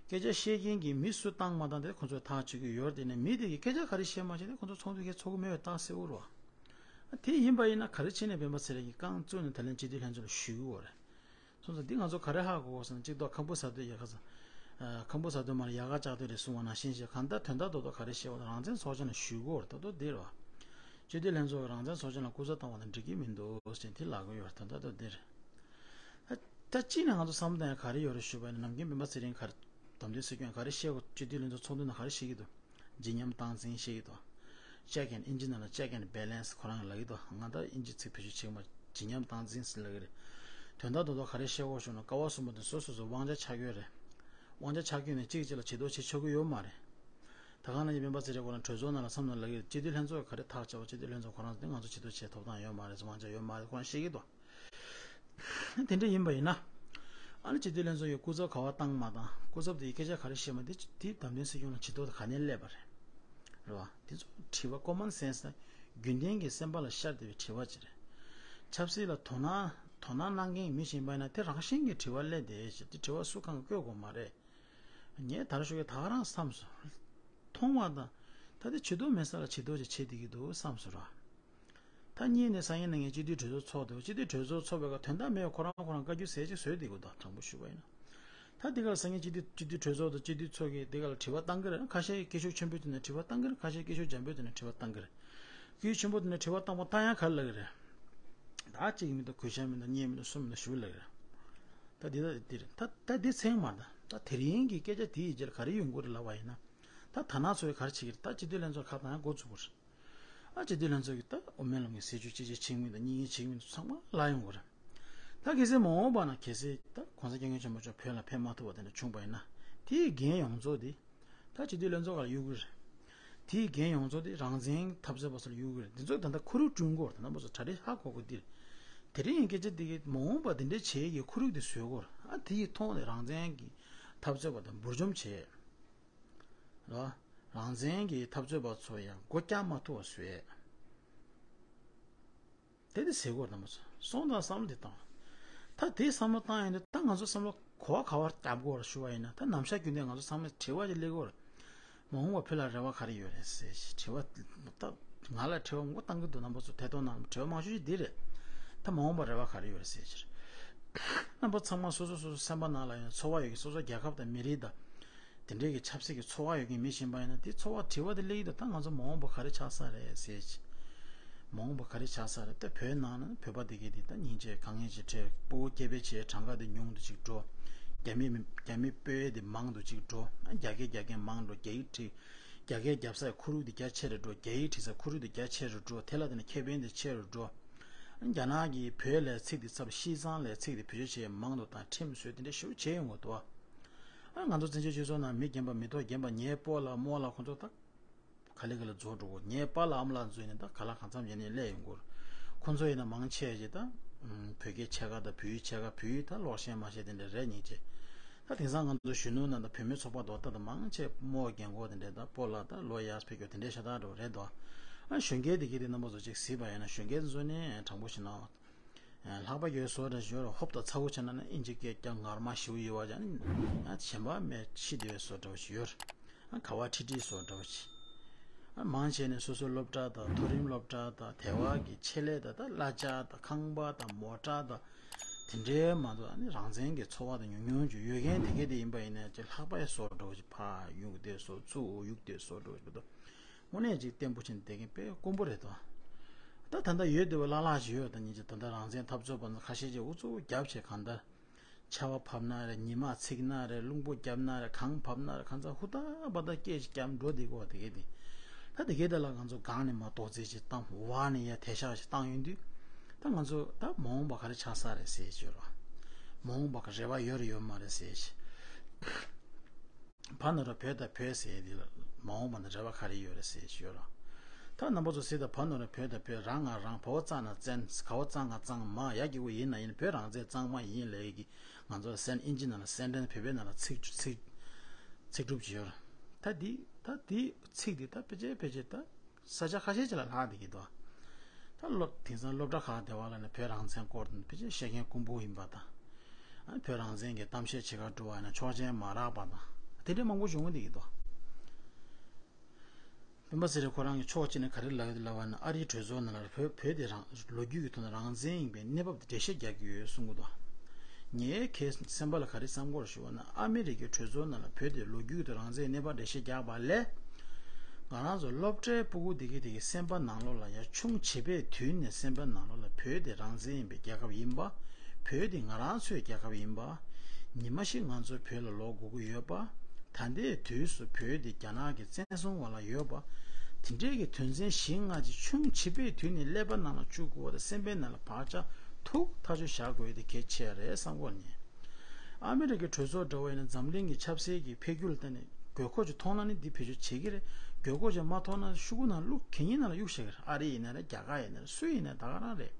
སྐད་ཆ་བཤད་མཁན་གྱི་མི་སུ་བཏང་མ་བཏང་དེ་ཁོ་ཚོས་ཐག་གཅོད་ཀྱི་ཡོད་དེ་ནས་མི་དེ་གི་སྐད་ཆ་ག་རེ་བཤད་མ་བཤད་དེ་ཁོ་ཚོ་ཚོགས་འདུ་གས་ཚོགས་ཀྱི་མེད་པའི་རྟགས་གསལ་བོ་རེད་བ། དེ་ཡིན་པ་ཡིན་ན་ག་རེ་བྱས་ནས་སྤེན་པ་ཚེ་རིང་གིས་རྐང་བཙུགས་ནས་ད་ལན་སྤྱི་འཐུས་ལྷན་ཚོགས་ལ་ཞུ་གི་ཡོད་རེད། སོང་ཙང་འདི་ང་ཚོ་ག་རེ་ཧ་གོ་དགོས་ཟེར་ན་གཅིག་ཐོག་ཁམ་བུ་ཟ་དུས་ཡ་ག་ས། ཁམ་བུ་ཟ་དུས་མར་ཡ་ག་བཅག་དུས་རེད་གསུང་བ་ནང་བཞིན་ཞིག་གང་ལྟར་དོན་དག་རྡོག་རྡོག་ག་རེ་བཤད་པ་རང་བཙན་ཚོགས་ཆེན་ལ་ཞུ་དགོས་རེད་ད་དོ་འདི་རེད་བ། སྤྱི་འཐུས་ལྷན་ཚོགས་ཀྱི་རང་བཙན་ཚོགས་ཆེན་ལ་སྐུ་ཚབ་བཏང་བ་དང་འགྲིག་གི་མི་འདུག་ཟེར་འདི་ལབ་གི་ཡོད་རེད་དོན་དག་རྡོག་འདི་རེད། ད་གཅིག་ནས་ང་ཚོ་བསམ་བློ་བཏང་ཡ་ག་རེ་ཡོད་རེད་ཞུས་པ་ཡིན་ན་ནམ་རྒྱུན་སྤེན་པ་ཚེ་རིང་ག་རེ་དམ་དུས་སྲིད་སྐྱོང་ག་རེ་བཤད་དགོས་སྤྱི་འཐུས་ལྷན་ཚོགས་ཚོགས་འདུ་ནང་ག་རེ་བཤད་ཀྱི་འདུག་ཇི་སྙམ་སྟངས་འཛིན་བཤད་ཀྱི་འདུག Check and ཨིན་ཇི་ནང་ལ་check and balance ཁོ་རང་ལབ་ཀྱི་འདུག་ང་ད་ཨིན་ཇི་ཚིག་བེད་སྤྱོད་བྱེད་ཀྱི་མ་ཇི་སྙམ་སྟངས་འཛིན་ཟེར་ལབ་ཀྱི་རེད། དོན་དག་རྡོག་རྡོག་ག་རེ་བཤད་དགོས་བྱུང་ན། ཀ་བ་གསུམ་པོ་དེ་སོ་སོ་སོ་དབང་ཆ་ཆགས་ཡོད་རེད། དབང་ཆ་ཆགས་ཡོད་ནས་གཅིག་གཅིག་ལ་བྱེད་དོ་བྱེད་ཆོག་གི་ཡོད་མ་རེད། ད་ག་ནང་བཞིན་སྤེན་པ་ཚེ་རིང་ཁོ་རང་གྲོས་ཚོགས་ནང་ལ་བསམ་བློ་ལ་གི་སྤྱི་འཐུས་ལྷན་ཚོགས་ག་རེ་ཐག་བཅད་པ། སྤྱི་འཐུས་ལྷན་ཚོགས་ཁོ་རང་དེ་ང་ཚོ་བྱེད་དོ་བྱེད་ཐོབ་ཐང་ཡོད་མ་རེད། དབང་ཆ་ཡོད་མ་རེད། ཁོ་རང་བཤད་ཀྱི་འདུག་དེ་འདྲ་ཡིན་པ་ཡིན་ན། ཨ་ནི་སྤྱི་འཐུས་ལྷན་ཚོགས་ཀྱི་སྐུ་ཚབ་ག་བ་བཏང་མ་བཏང་། སྐུ་ཚབ་དེ་ཡི་སྐད་ཆ་ག་རེ་བཤད་མ་དེ་དེ་བདམས་ཐོན་སྲིད་སྐྱོང་ལ་བྱེད་དོ་དེ་ག་ནས་སླེབས་པ་རེད། རེད་བ། དེ་ཚོ་དྲི་བ་common sense་དང་རྒྱུན་ལྡན་གྱི་སེམས་པ་ལ་ཤར་བསྡད་པའི་དྲི་བ་ཅིག་རེད། ཆབ་སྲིད་ལ་དོ་སྣང་དོ་སྣང་གནང་མཁན་གྱི་མི་ཞིག་ཡིན་པ་ཡིན་ན་དེ་རང་བཞིན་གྱི་དྲི་བ་སླེབས་བསྡད་ཡོད་ཅིག་དེ་དྲི་བ་སུ་གང་གིས་བཀོད་དགོས་མ་རེད། ངས་ད་རེས་ཞུ་གི་ད་ག་རང་བསམ་སོང་། མཐོང་བ་དང་། ད་དེ་བྱེད་དོ་མེད་ས་ལ་བྱེད་དོ་ཅིག་བྱེད་བསྡད་ཀྱི་འདུག་བསམ་སོང་ར། ད་གཉིས་ནས་སང་ཉིན་གནངས་ཉིན་སྤྱི་འཐུས་གྲོས་ཚོགས་ཚོགས་འདུག་སྤྱི་འཐུས་གྲོས་ཚོགས་ཚོགས་པའི་སྐབས་དོན་དག་མེད་པའི་ཁོ་རང་ཁོ་རང་བཀའ་བཀྱོན་ཟེར་ཅིག་བཟོས་བསྡད་དགོས་འདུག་དྲང་པོ་ཞུས་པ་ཡིན་ན། ད་འདི་གར་སང་ཉིན་སྤྱི་འཐུས་སྤྱི་འཐུས་གྲོས་ཚོགས་དང་སྤྱི་འཐུས་ཚོགས་ཀྱིས་འདི་གར་ལ་དྲི་བ་བཏང་གི་རེད། ཁ་ཤས་སྐད་ཤུགས་ཆེན་པོའི་ཐོག་ནས་དྲི་བ་བཏང་གི་རེད། ཁ་ཤས་སྐད་ཤུགས་འཇམ་པོའི་ཐོག་ནས་དྲི་བ་བཏང་གི་རེད། སྐད་ཤུགས་ཆེན་པོའི་ཐོག་ནས་དྲི་བ་བཏང་པ་བཏང་ཡ་ག་རེ་ལབ་ཀྱི་རེད། ད་གཅིག་མི་འདུག་གུས་ཞབས་མི་འདུག་གཉིས་མི་འདུག་གསུམ་མི་འདུག་ཞུ་ལབ་ཀྱི་རེད། ད་འདི་ད་འདི་རེད། ད་ད་འདི་ཚད་མ་རེད། ད་དེ་རིང་གི་སྐད་ཆ་དེའི་རྗེས་ལ་ག་རེ་ཡོང་གི་རེད་ལབ་པ་ཡིན་ན། ད་ད་ནང་ཚོས་ག་རེ་བྱེད་ཀྱི་རེད། ད་སྤྱི་འཐུས་ལྷན་ཚོགས་ཁ་བཏང་ཡ་འགོ་བཙུགས་པ་རེད། ཨ་སྤྱི་འཐུས་ལྷན་ཚོགས་ཀྱིས་ད་དབུ་མའི་ལམ་གྱི་སྲིད་བྱུས་གཅིག་གཅིག་བྱེད་མིན་དང་གཉིས་གཉིས་བྱེད་མིན་ཚང་མ་ལབ་ཡོང་གི་རེད། ད་གལ་སྲིད་མ་འོངས་པ་ན་གལ་སྲིད་ད་གོང་ས་སྐྱབས་མགོན་ཆེན་པོ་མཆོག་བོད་ལ་ཕེབས་མ་ཐུབ་པ་དེ་འདྲ་བྱུང་པ་ཡིན་ན། དེའི་འགན་ཡོངས་རྫོགས་དེ་ད་སྤྱི་འཐུས་ལྷན་ཚོགས་ལ་གཡུག་གི་རེད། དེའི་འགན་ཡོངས་རྫོགས་དེ་རང་བཙན་འཐབ་རྩོད་པ་ཚོ་ལ་གཡུག་གི་རེད། འདི་ཚོ་ད་ལྟ་ཁོར་ཡུག་བསྐྲུན་དགོས་རེད། ད་རྣམ་པ་ཚོ་གྲ་སྒྲིག་ཧ་གོ་དགོས་འདི་རེད། དེ་རིང་གི་སྐད་ཆ་འདི་གི་མ་འོངས་པ་འདི་འདྲ་བྱེད་ཀྱི་ཁོར་ཡུག་དེ་བཟོས་དགོས་རེད། ཨ་དེ་ཡི་ཐོག་ནས་རང་བཙན་གྱི་འཐབ་རྩོད་པ་དང་འབུར་འཇོམས་བྱེད། རོ། རང་བཙན་གྱི་འཐབ་རྩོད་པ་ཚོ་ཡང་སྒོ་བཀྱག་མ་ཐུབ་པ་བཟོས། དེ་དེ་ཟེར་དགོས་རྣམ་པ་ཚོ་སོང་དང་བསམ་བློ་དེ་བཏང་། ད་དེ་བསམ་བློ་བཏང་ཡོང་དུས་ད་ང་ཚོ་བསམ་བློ་གོ་བ་ག་བར་བརྒྱབ་དགོས་རེད་ཞུ་བ་ཡིན་ན། ད་ནམ་ཞག་རྒྱུན་དུ་ང་ཚོ་བསམ་བློ་དྲི་བ་ཅིག་སླེབས་དགོས་རེད། མ་འོངས་པ་བོད་ལ་རེ་བ་ག་རེ་ཡོད་རེད་ཟེར་ཞིག་དྲི་བ་ད་ང་ལ་དྲི་བ་མང་པོ་བཏང་གི་འདུག་རྣམ་པ་ཚོ་ཐད་གཏོང་ནང་དྲི་བ་མང་ཤོས་ཅིག་འདི་རེད། ད་མ་འོངས་པ་རེ་བ་ག་རེ་ཡོད་རེད་ཟེར་ཞིག་རྣམ་པ་ཚང་མ་སོ་སོ་སོ་སོ་སེམས་པ་ནང་ལ་ཡང་ཚོར་བ་ཡོད་ཀྱི། སོ་སོ་རྒྱལ་ཁབ་དང་མི་རིགས་དང་། དེ་འདྲའི་གི་ཆབ་སྲིད་ཀྱི་ཚོར་བ་ཡོད་མཁན་མི་ཞིག་ཡིན་པ་ཡིན་ན། དེ་ཚོར་བ་དྲི་བ་དེ་སླེབས་ཀྱི་འདུག་ད་ང་ཚོ་མ་འོངས་པ་ག་རེ་ཆགས་ས་རེད་ཟེར་གྱི། མ་འོངས་པ་ག་རེ་ཆགས་ས་རེད། ད་བོད་ནང་ན་བོད་པ་དེ་གས་དེ་ད་སྙིང་རྗེ་དཀའ་ངལ་ཅིག་འཕྲད། སྤུ་གུ་སྐྱེ་འཕེལ་བྱེད་གྲངས་ཀ་དེ་ཉུང་དུ་ཅིག་འགྲོ། རྒྱ་མི་རྒྱ་མི་སྤོས་དེ་མང་དུ་ཅིག་འགྲོ། རྒྱ་སྐད་རྒྱག་མཁན་མང་འགྲོ། རྒྱ་ཡིག་བྲིས། རྒྱ་སྐད་རྒྱབ་སའི་ཁོར་ཡུག་དེ་རྒྱ་ཆེ་རུ་འགྲོ། རྒྱ་ཡིག་བྲིས་སའི་ཁོར་ཡུག་དེ་རྒྱ་ཆེ་རུ་འགྲོ། དེ་ལ་བརྟེན་ནས་ཁེ་ཕན་དེ་ཆེ་རུ་འགྲོ། རྒྱ་ནག་གིས་བོད་ལ་ཚིག་དེ་ཚབ། ཤིས་ཙང་ལ་ཚིག་དེ་བེད་སྤྱོད་བྱེད་མང་དུ་བཏང་། ཁྲིམས་བཟོས། དེ་འདྲ་ཞེ་པོ་བྱས་ཡོང་གི་འདུག་ཨ་ང་ཚོ་བཙན་བྱོལ་སྤྱི་ཚོགས་ནང་མི་རྒན་པ་མི་ཐོག་རྒན་པ་ངའི་སྤོ་ལགས་རྨོ་ལགས་ཁོང་ཚོ་ད་ག་ལེ་ག་ལེ་རྫོགས་འགྲོ་གོ། ངའི་པཱ་ལགས་ཨ་མ་ལགས་ཚོ་ཡིན་ན་ད་ག་ལ་གང་འཚམ་ཡིན་ནའི་སླེབས་ཡོང་གི་རེད། ཁོང་ཚོ་ཡིན་ན་མང་ཆེ་ཅིག་ད་བོད་སྐད་ཕྱེད་ཀ་དང་བོད་ཡིག་ཕྱེད་ཀ། བོད་ཡིག་ད་ཀློག་ཤེས་མ་ཤེས་དེ་འདྲ་རེད་སྙིང་རྗེ། ད་དེང་སང་ང་ཚོ་གཞོན་ནུ་ནང་དང་བུད་མེད་ཚོགས་པ་རྡོག་རྩ་དང་མང་ཆེ་རྨོ་རྒན་གོག་དེ་འདྲས་དང་སྤོ་ལགས་ད་ལོ་ཡར་ཕེབས་རྒྱུ་དེ་འདྲས་ཤ་སྟག་འགྲོ་རེད་དོ། ཨ་གཞོན་སྐྱེས་དེ་གས་དེ་རྣམ་པ་ཚོ་ཅིག་གཟིགས་པ་ཡིན་ན། གཞོན་སྐྱེས་ཚོ་ནི་དྲང་པོ་བཤད་ན་ལྷག་པ་ཡོད་བཟོ་འདྲ་ཞིག་ཡོད་རེད། ཧོབ་ཏེ་ཚ་བོ་བྱས་ན་ནི་ཨིན་ཇི་སྐད་རྒྱག་ངར་མ་ཞེ་པོ་ཡོད་པ་ཅིག་ཨ་ནི་ཨ་ཞེན་པ་མེད་ཤི་བསྡད་པའི་བཟོ་འདྲ་བོ་ཞིག་ཡོད་རེད། ཨ་ག་བ་ཁྲིད་ཁྲིད་བཟོ་འདྲ་བོ་ཞིག་ཨ་མང་ཆེ་ནི་སོ་སོའི་སློབ་གྲྭ་དང་མཐོ་རིམ་སློབ་གྲྭ་དང་དེ་བ་གི་ཆེད་ལས་དང་ད་གླ་ཆ་དང་ཁང་པ་དང་མོ་ཊ་དང་དེ་འདྲའི་མ་གཏོགས། ཨ་ནི་རང་བཙན་གྱི་ཚོར་བ་དང་ཉུང་ཉུང་ཅིག་ཡོད་མཁན་དེ་གས་དེ་ཡིན་པ་ཡིན་ན་ཅིག་ལྷག་པའི་བཟོ་འདྲ་བོ་ཞིག་ཕར་གཡུག་དེ་བཟོ། ཚུར་གཡུག་དེ་བཟོ་འདྲ་བོ་ཞིག་འདུག་དངོས་གནས་ཅིག་བརྟན་པོ་བྱས་ནས་བསྡད་མཁན་དཔེ་དཀོན་པོ་རེད་དོ། ད་ད་ལྟ་ཡོད་བསྡད་པ་ལྷག་ལྷག་ཅིག་ཡོད། ད་ཉིན་གཅིག་ད་ལྟ་རང་བཙན་འཐབ་རྩོད་པ་ཚོ་ཁ་ཤས་ཅིག་ཨུ་ཚུགས་རྒྱབ་བྱས་གང་ལྟར། ཆར་པ་བབས་ན་རེད། ཉི་མ་ཚིག་ན་རེད། རླུང་པོ་བརྒྱབ་ན་རེད། གངས་བབས་ན་རེད། གང་ཚ་ཧུར་ཐག་འབད་ཐག་སྐད་ཅིག་བརྒྱབ་འགྲོ་བསྡད་ཀྱི་ཡོད་དེ་གས་དེ། ད་དེ་གས་དེ་ལ་ང་ཚོ་སྒང་ནས་མར་རྡོག་རྫིས་ཅིག་བཏང་། འོག་ནས་ཡར་དེད་ཤག་ཅིག་བཏང་ཡོང་དུས། ད་ང་ཚོ་ད་མ་འོངས་པ་ག་རེ་ཆགས་ས་རེད་ཟེར་གྱི་ཡོད་རེད། མ་འོངས་པ་ག་རེ་བ་ཡོད་རེད་ཡོད་མ་རེད་ཟེར་གྱི། བ་ནོར་བོད་དང་བོད་ཟེར་དེ་ལ་མ་འོངས་པ་ན་རེ་བ་ག་རེ་ཡོད་རེད་ཟེར་གྱི་ཡོད་རེད། ད་རྣམ་པ་ཚོ་གཟིགས་དང་། བ་ནོར་བོད་དང་བོད། རང་ང་རང་། བ་བོ་ཙ་ན་བཙན། ག་བ་ཙང་ང་གཙང་མ། ཡ་གི་གུ་ཡི་ན་ཡིན། བོད་རང་བཙན་གཙང་མ་ཡིན་ལབ་ཀྱི། ང་ཚོ་སེན་ཨིན་ཇི་ནང་ལ་སེན་ཊེན་སི། བོད་པའི་ནང་ལ་ཚིག་ཚིག་ཚིག་གྲུབ་ཅིག་ཡོད་རེད། ད་འདི་ད་འདི་ཚིག་འདི་ད་ཕལ་ཆེར་ཕལ་ཆེར་ད་ས་ཆ་ཁ་ཤས་ཅིག་ལ་ལྷག་བསྡད་ཀྱི་འདུག་ད་སློབ་དེང་སང་སློབ་གྲྭ་ཁག་དེ་བ་ལ་ནི་བོད་རང་བཙན་སྐོར་དུ་ཕལ་ཆེར་བཤད་མཁན་དཀོན་པོ་ཡིན་པ་དང་། ཨ་བོད་རང་བཙན་གྱི་གཏམ་བཤད་བྱེད་གར་འགྲོ་བ་ཡིན་ན་ཆོག་མཆན་མ་རག་པ་དང་། དེ་འདྲ་མང་པོ་བྱུང་བསྡད་ཀྱི་འདུག་སྤེན་པ་ཚེ་རིང་ཁོ་རང་གིས་ཕྱོགས་གཅིག་ནས་ག་རེ་ལབ་ཡོད་ལབ་པ་ན། ཨ་རིའི་གྲོས་ཚོགས་ནང་ལ་བོད་བོད་དེ་རང་ལོ་རྒྱུས་ཀྱི་ཐོག་ནས་རང་བཙན་ཡིན་པའི་གནས་བབ་དེ་འགྲེལ་བཤད་རྒྱག་གི་ཡོད་གསུང་གི་འདུག་ངའི་ཁའི་སེམས་པ་ལ་ག་རེ་བསམ་གྱི་ཡོད་ཞུ་བ་ན། ཨ་མི་རི་ཀའི་གྲོས་ཚོགས་ནང་ལ་བོད་དེ་ལོ་རྒྱུས་ཀྱི་ཐོག་རང་བཙན་གནས་བབ་འགྲེལ་བཤད་རྒྱག་པ་ལས། ང་རང་ཚོ་སློབ་གྲྭའི་སྤུ་གུ་དེ་གའི་དེ་གའི་སེམས་པ་ནང་ལོགས་ལ་ཡ་ཆུང་བྱིས་པའི་དུས་ནས་སེམས་པ་ནང་ལོགས་ལ་བོད་དེ་རང་བཙན་ཡིན་པའི་རྒྱལ་ཁབ་ཡིན་པ། བོད་དེ་ང་རང་ཚོའི་རྒྱལ་ཁབ་ཡིན་པ། ཉི་མ་ཞིག་ང་ཚོ་བོད་ལ་ལོག་དགོས་ཀྱི་ཡོད་པ། ད་ལྟའི་དུས་སུ་བོད་དེ་རྒྱ་ནག་གི་བཙན་བཟུང་འོག་ལ་ཡོད་པ། དེ་འདྲའི་གི་དོན་ཚན་བཞི་ལྔ་ཅིག་ཆུང་བྱིས་པའི་དུས་ནས་ཀླད་པ་ནང་ལ་བཅུག་དགོས་པ་དང་། སེམས་པའི་ནང་ལ་བག་ཆགས་ ཐུགས་ཐག་ཆོད་བཞག་དགོས་ཡ་དེ་གལ་ཆེ་ཡ་རེད་བསམ་གོ་ནི། ཨ་མི་རི་ཀའི་གྲོས་ཚོགས་འདྲ་བོ་ཡིན་ན་འཛམ་གླིང་གི་ཆབ་སྲིད་ཀྱི་འཕེལ་འགྱུར་ལ་བལྟས་ནས་དགོས་མཁོ་ཅིག་མཐོང་ན་ནི་འདི་བེད་སྤྱོད་བྱེད་ཀྱི་རེད། དགོས་མཁོ་ཅིག་མ་མཐོང་ན་ཤོག་གུ་ནང་བླུགས་གད་སྙིགས་ནང་ལ་གཡུགས་བཞག་གི་རེད། ཨ་རི་ཡིན་ན་རེད། རྒྱ་གར་ཡིན་ན་རེད། སུ་ཡིན་ན་ད་ག་རང་རེད།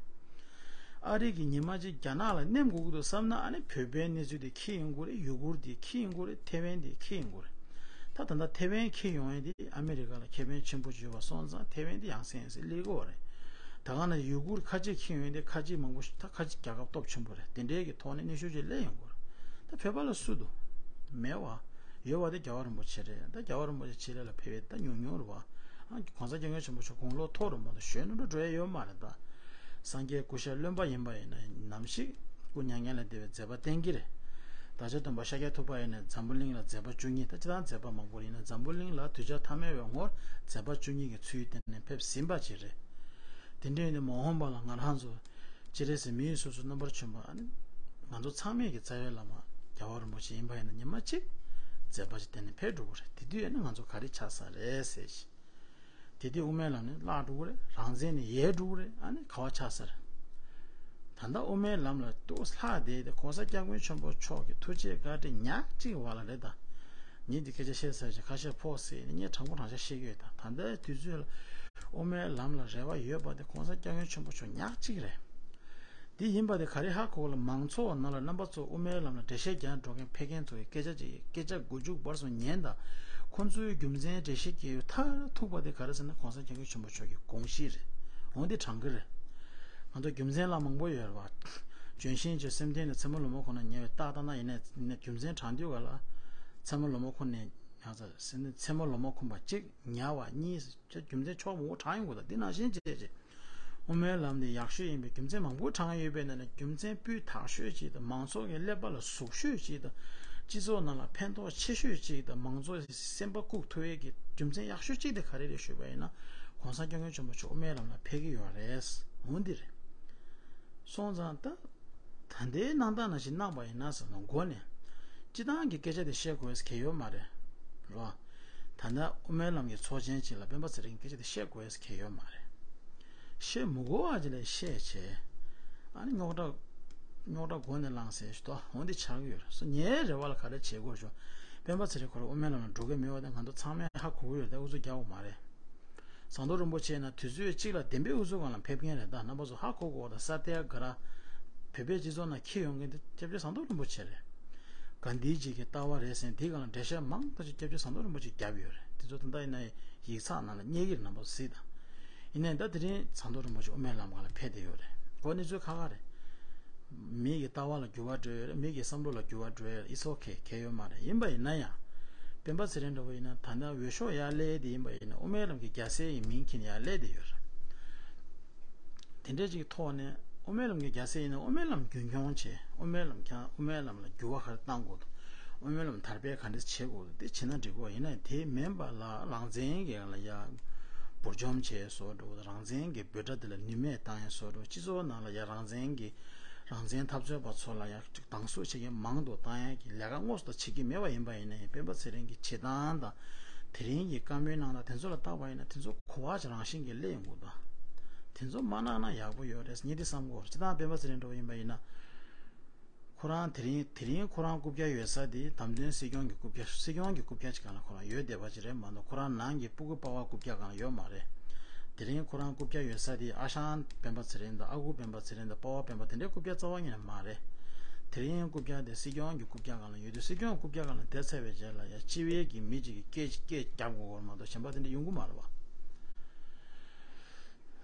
ཨ་རི་གིས་ཉི་མ་གཅིག་རྒྱ་ནག་ལ་མནན་དགོས་ཀྱི་འདུག་བསམ་ན། ཨ་ནི་བོད་པའི་གནས་ཚུལ་དེ་འཁྱེར་ཡོང་དགོས་རེད། ཡུ་གུར་དེ་འཁྱེར་ཡོང་དགོས་རེད། ཐེ་ཝན་དེ་འཁྱེར་ཡོང་དགོས་རེད། ད་ད་ལྟ་ཐེ་ཝན་འཁྱེར་ཡོང་ཡས་དེ་ཨ་མི་རི་ཀ་ལ་ཁེ་ཕན་ཆེན་པོ་ཅིག་ཡོད་པ་སོང་ཙང་ཐེ་ཝན་དེ་ཡང་སེ་ཡང་སེ་སླེབས་ཀྱི་ཡོད་རེད། ད་ག་ནང་ཡུ་གུར་ཁ་ཤས་འཁྱེར་ཡོང་ཡས་དེ་ཁ་ཤས་མང་པོ་ཞིག་ད་ཁ་ཤས་རྒྱལ་ཁབ་སྟོབས་ཆེན་པོ་རེད། དེ་འདྲའི་གི་ཐོག་ནས་གནོན་ཤུགས་ཅིག་སླེབས་ཡོང་གི་རེད། ད་བོད་པ་ལ་སུ་འདུག་མེད་པ། ཡོད་པ་དེ་རྒྱལ་བ་རིན་པོ་ཆེ་རེད། ད་རྒྱལ་བ་རིན་པོ་ཆེ་ཆེད་ལས་ལ་ཕེབས་པའི་ད་ཉུང་ཉུང་རེད་པ། ཨ་༸གོང་ས་༸སྐྱབས་མགོན་ཆེན་པོ་མཆོག་དགུང་ལོ་མཐོ་རུ་མ་གཏོགས་གཞོན་ནུ་འགྲོ་འགྲོ་ཡ་ཡོད་མ་རེད་ད། སངས་རྒྱས་སྐུ་ཞབས་བློན་པོ་ཡིན་པ་ཡིན་ན་ནམ་ཞིག་སྐུ་མྱ་ངན་ལས་འདས་པའི་མཛད་པ་བསྟན་གྱི་རེད། བདག་ཅག་སྟོན་པ་ཤཱཀྱ་ཐུབ་པ་ཡིན་ན་འཛམ་བུ་གླིང་ལ་མཛད་པ་བཅུ་གཉིས། ད་སྤྱིར་བཏང་མཛད་པ་མང་པོ་ཡིན་ན་འཛམ་བུ་གླིང་ལ་གདུལ་བྱ་ཐ་མལ་པའི་ངོར་མཛད་པ་བཅུ་གཉིས་ཀྱི་ཚུལ་བསྟན་ནས་ཕེབས་ཟིན་པ་ཅིག་རེད། དེ་འདྲ་ཡིན་དུས་མ་འོངས་པ་ལ་ང་རང་ཚོ་སྤྱིར་རེས་སུ་མི་ཡི་སོ་སོ་རྣམ་པར་བྱོན་པ། ཨ་ནི་ང་ཚོ་ཚང་མས་ཀྱི་རྩ་བའི་བླ་མ་རྒྱལ་བ་རིན་པོ་ཆེ་ཡིན་པ་ཡིན་ན་ཉི་མ་གཅིག་མཛད་པ་ཅིག་བསྟན་ནས་ཕེབས་འགྲོ་གི་རེད། དེ་དུས་ཡིན་ན་ང་ཚོ་ག་རེ་ཆགས་ས་རེད་ཟེར་ཞིག་དེ་དུས་དབུ་མའི་ལམ་ནས་བརླག་འགྲོ་གི་རེད། རང་བཙན་ནས་ཡལ་འགྲོ་གི་རེད། ཨ་ནི་ག་པར་ཆགས་ས་རེད། ད་ལྟ་དབུ་མའི་ལམ་ལ་ཏོག་ཙམ་ལྷག་བསྡད་དེ་༸གོང་ས་༸སྐྱབས་མགོན་ཆེན་པོ་མཆོག་གི་ཐུགས་རྗེ་བཀའ་དྲིན་ཉག་གཅིག་བ་ལ་རེད་ད། ངས་འདི་སྐད་ཆ་བཤད་ཚར་རྗེས་ཁ་ཤས་ཕོག་སྲིད་ནས་ངས་དྲང་པོ་དྲང་བཞག་བཤད་ཀྱི་ཡོད་ད། ད་ལྟའི་དུས་ཚོད་ལ་དབུ་མའི་ལམ་ལ་རེ་བ་ཡོད་པ་དེ་༸གོང་ས་༸སྐྱབས་མགོན་ཆེན་པོ་མཆོག་ཉག་གཅིག་རེད། འདི་ཡིན་པ་དེ་ག་རེ་ཧ་གོ་ལ། མང་ཚོགས་ནང་ལ་རྣམ་པ་ཚོ་དབུ་མའི་ལམ་ལ་འགྲེལ་བཤད་རྒྱག་འགྲོ་མཁན་ཕེབས་མཁན་ཚོ་ཡི་སྐད་ཆ་ཅིག་སྐད་ཆ་མགོ་མཇུག་བར་གསུམ་ཉན་དང་། ཁོང་ཚོའི་རྒྱུ་མཚན་འགྲེལ་བཤད་རྒྱག་ཡུལ་མཐར་ཐུག་པ་དེ་ག་རེ་ཟེར་ན་༸གོང་ས་༸སྐྱབས་མགོན་ཆེན་པོ་མཆོག་གི་དགོངས་གཞི་རེད། འོ་འདི་དྲང་གི་རེད། ང་ཚོ་རྒྱུ་མཚན་ལ་མང་པོ་ཡོད་རེད་བ། ལྗོན་ཤིང་གི་སེམས་རྟེན་ནི་ཚེར་མ་ལོ་མ་ཁོ་ན་ཉེ་བའི་རྟགས་ལྟ་ན་ཡིན་ནའི་རྒྱུ་མཚན་དྲང་དུས་ག་ལ། ཚེར་མ་ལོ་མ་ཁོ་ནས་ཉར་ཚ་སེམས་རྟེན་ཚེར་མ་ལོ་མ་ཁོམ་པ་གཅིག་ཉར་བ་གཉིས། རྒྱུ་མཚན་ཕྱོགས་མང་པོ་དྲངས་ཡོང་གི་འདུག་འདི་ནང་བཞིན་བྱས་རྗེས། དབུ་མའི་ལམ་འདི་ཡག་ཤོས་ཡིན་པའི་རྒྱུ་མཚན་མང་པོ་དྲངས་ཡོད་པའི་ནང་ནས་རྒྱུ་མཚན་སྤུས་དག་ཤོས་ཅིག་དང་། མང་ཚོགས་ཀྱི་ཀླད་པ་ལ་ཟུག་ཤོས་ཅིག་དང་། སྤྱི་ཚོགས་ནང་ལ་ཕན་ཐོགས་ཆེ་ཤོས་ཅིག་དང་། མང་ཚོགས་སེམས་པ་བཀུག་ཐུབ་ཡས་ཀྱི་རྒྱུ་མཚན་ཡག་ཤོས་ཅིག་དེ་ག་རེ་རེད་ཞུས་པ་ཡིན་ན། ༸གོང་ས་༸སྐྱབས་མགོན་ཆེན་པོ་མཆོག་དབུ་མའི་ལམ་ལ་ཕེབས་ཀྱི་ཡོད་རེད། འོ་འདི་རེད། སོང་ཙང་ད། ད་ལྟའི་གནང་སྟངས་ནང་བཞིན་གནང་པ་ཡིན་ན་ཟེར་ན་མགོ་ནས་སྤྱི་བཏང་གི་སྐད་ཆ་དེ་བཤད་དགོས་ས་གལ་ཡོད་མ་རེད། རོ། ད་ལྟ་དབུ་མའི་ལམ་གྱི་ཚོགས་ཆེན་ཅིག་ལ་སྤེན་པ་ཚེ་རིང་གི་སྐད་ཆ་དེ་བཤད་དགོས་ས་གལ་ཡོད་མ་རེད། བཤད་མི་དགོས་པ་ཅིག་ལ་བཤད་བྱས། ཨ་ནི་རྙོག་དྲ། རྙོག་དྲ་མགོ་ནས་བསླངས་ཟེར་ཞུ་དོ། འོ་འདི་ཆགས་ཀྱི་ཡོད་རེད། སོ་ངའི་རེ་བ་ལ་ག་རེ་བྱེད་དགོས་ཞུ། སྤེན་པ་ཚེ་རིང་ཁོ་རང་དབུ་མའི་ལམ་ལ་འགྲོ་གི་མེད་པ་དེ་ང་ཚོ་ཚང་མས་ཧ་གོ་གི་ཡོད་རེད། ད་ཨུ་ཚུགས་རྒྱག་དགོས་མ་རེད། ཟམ་གདོང་རིན་པོ་ཆེ་ན་དུས་ཚོད་གཅིག་ལ་བདེན་པའི་ཨུ་ཚུགས་སྒང་ལ་ཕེབས་མཁན་རེད། ད་རྣམ་པ་ཚོ་ཧ་གོ་དགོས་པ་དང་། ས་ཏེ་ག་ར། བོད་པའི་སྤྱི་ཚོགས་ནང་འཁྱེར་ཡོང་མཁན་དེ་སྐྱབས་རྗེ་ཟམ་གདོང་རིན་པོ་ཆེ་རེད། གྷན་དྷི་ཇི་གི་ལྟ་བ་རེད་ཟེར་དེའི་སྒང་ལ་འགྲེལ་བཤད་མང་དག་ཅིག་སྐྱབས་རྗེ་ཟམ་གདོང་རིན་པོ་ཆེས་བརྒྱབ་ཡོད་རེད། དེ་ཚོ་ད་ལྟ་ཡིན་ན་ཡིག་ཚགས་ནང་ལ་རྙེད་ཀྱི་རེད། རྣམ་པ་ཚོ་གཟིགས་དང་། ཡིན་ནའི་ད་དེ་རིང་ཟམ་གདོང་རིན་པོ་ཆེ་དབུ་མའི་ལམ་སྒང་ལ་ཕེབས་བསྡད་ཡོད་རེད། ཁོ་གནས་ཚུལ་ཁག་ཁག་རེད། མི་གི་ལྟ་བ་ལ་འགྱུར་བ་འགྲོ་ཡོད་རེད། མི་གི་བསམ་བློ་ལ་འགྱུར་བ་འགྲོ་ཡོད་རེད། It's okay། གལ་ཡོད་མ་རེད། ཡིན་པ་ཡིན་ན་ཡང་། སྤེན་པ་ཚེ་རིང་འདྲ་བོ་ཡིན་ན་ད་ལྟ་འོས་ཤོག་ཡར་སླེབས་དེ་ཡིན་པ་ཡིན་ན་དབུ་མའི་ལམ་གྱི་རྒྱལ་སྲས་ཡི་མིང་འཁྱེར་ནས་ཡར་སླེབས་བསྡད་ཡོད་རེད། དེ་འདྲའི་ཅིག་ཐོག་ནས་དབུ་མའི་ལམ་གྱི་རྒྱལ་སྲས་ཡིན་ན་དབུ་མའི་ལམ་རྒྱུན་འཁྱོངས་བྱས། དབུ་མའི་ལམ་ཁྱང་དབུ་མའི་ལམ་ལ་འགྱུར་བ་ག་རེ་གཏང་དགོས་འདུག་དབུ་མའི་ལམ་དར་སྤེལ་ག་འདྲ་བྱེད་དགོས་འདུག་དེ་བྱེད་ན་འགྲིག་གོ། ཡིན་ན་དེ་མིན་པ་ལ་རང་བཙན་གྱི་ལ་ཡ་འབུར་འཇོམས་བྱས་བཟོ་འགྲོ། རང་བཙན་གྱི་འབོད་སྒྲ་དེ་ལ་ནུས་མེད་བཏང་ཡ་བཟོ་འགྲོ། སྤྱི་ཚོགས་ནང་ལ་ཡ་རང་བཙན་གྱི་རང་བཙན་འཐབ་རྩོད་པ་ཚོ་ལ་ཡང་ཅིག་སྡང་ཟུག་བྱེད་མཁན་མང་དུ་བཏང་ཡ་གི་ལས་ཀ་དངོས་སུ་ད་བྱེད་ཀྱི་མེད་པ་ཡིན་པ་ཡིན་ནའི། སྤེན་པ་ཚེ་རིང་གི་བྱེད་སྟངས་དང་དེ་རིང་གི་བཀའ་མོལ་གནང་སྟངས་དེ་ཚོ་ལ་བལྟས་པ་ཡིན་ན་དེ་ཚོ་གོ་བ་ཅིག་རང་བཞིན་གྱིས་སླེབས་ཡོང་གི་འདུག་དེ་ཚོ་མ་གནང་ན་ཡག་པོ་ཡོད་རེད་ངས་འདི་བསམ་གོ། སྤྱིར་བཏང་སྤེན་པ་ཚེ་རིང་འདྲ་བོ་ཡིན་པ་ཡིན་ན། ཁོ་རང་དེ་རིང་དེ་རིང་ཁོ་རང་རྐུབ་བཀྱག་ཡོད་ས་དེ་བདམས་ཐོན་སྲིད་སྐྱོང་གི་རྐུབ་བཀྱག་སྲིད་སྐྱོང་གི་རྐུབ་བཀྱག་ཅིག་སྒང་ལ་ཁོ་རང་ཡོད་བསྡད་པ་ཅིག་རེད་མ་གཏོགས། ཁོ་རང་ནང་གི་སྤུ་གུ་པ་ཕ་རྐུབ་བཀྱག་སྒང་ལ་ཡོད་མ་རེད། དེ་རིང་ཁོ་རང་རྐུབ་བཀྱག་ཡོད་ས་དེ་ཨ་ཞང་སྤེན་པ་ཚེ་རིང་དང་། ཨ་ཁུ་སྤེན་པ་ཚེ་རིང་དང་། པ་ཕ་སྤེན་པ། དེ་འདྲའི་རྐུབ་བཀྱག་རྩ་བ་ཉིད་ནས་མ་རེད། དེ་རིང་རྐུབ་བཀྱག་དེ་སྲིད་སྐྱོང་གི་རྐུབ་བཀྱག་སྒང་ལ་ཡོད་དུས། སྲིད་སྐྱོང་རྐུབ་བཀྱག་སྒང་ལ་བསྡད་ཚར་བའི་རྗེས་ལ་ཡ་སྤྱི་པའི་གི་མི་གཅིག་གིས་སྐད་ཅིག་སྐད་རྒྱབ་དགོས་སྐོར་མ་གཏོགས་གཞན་པ་དེ་འདྲ་ཡོང་གི་མ་རེད་བ།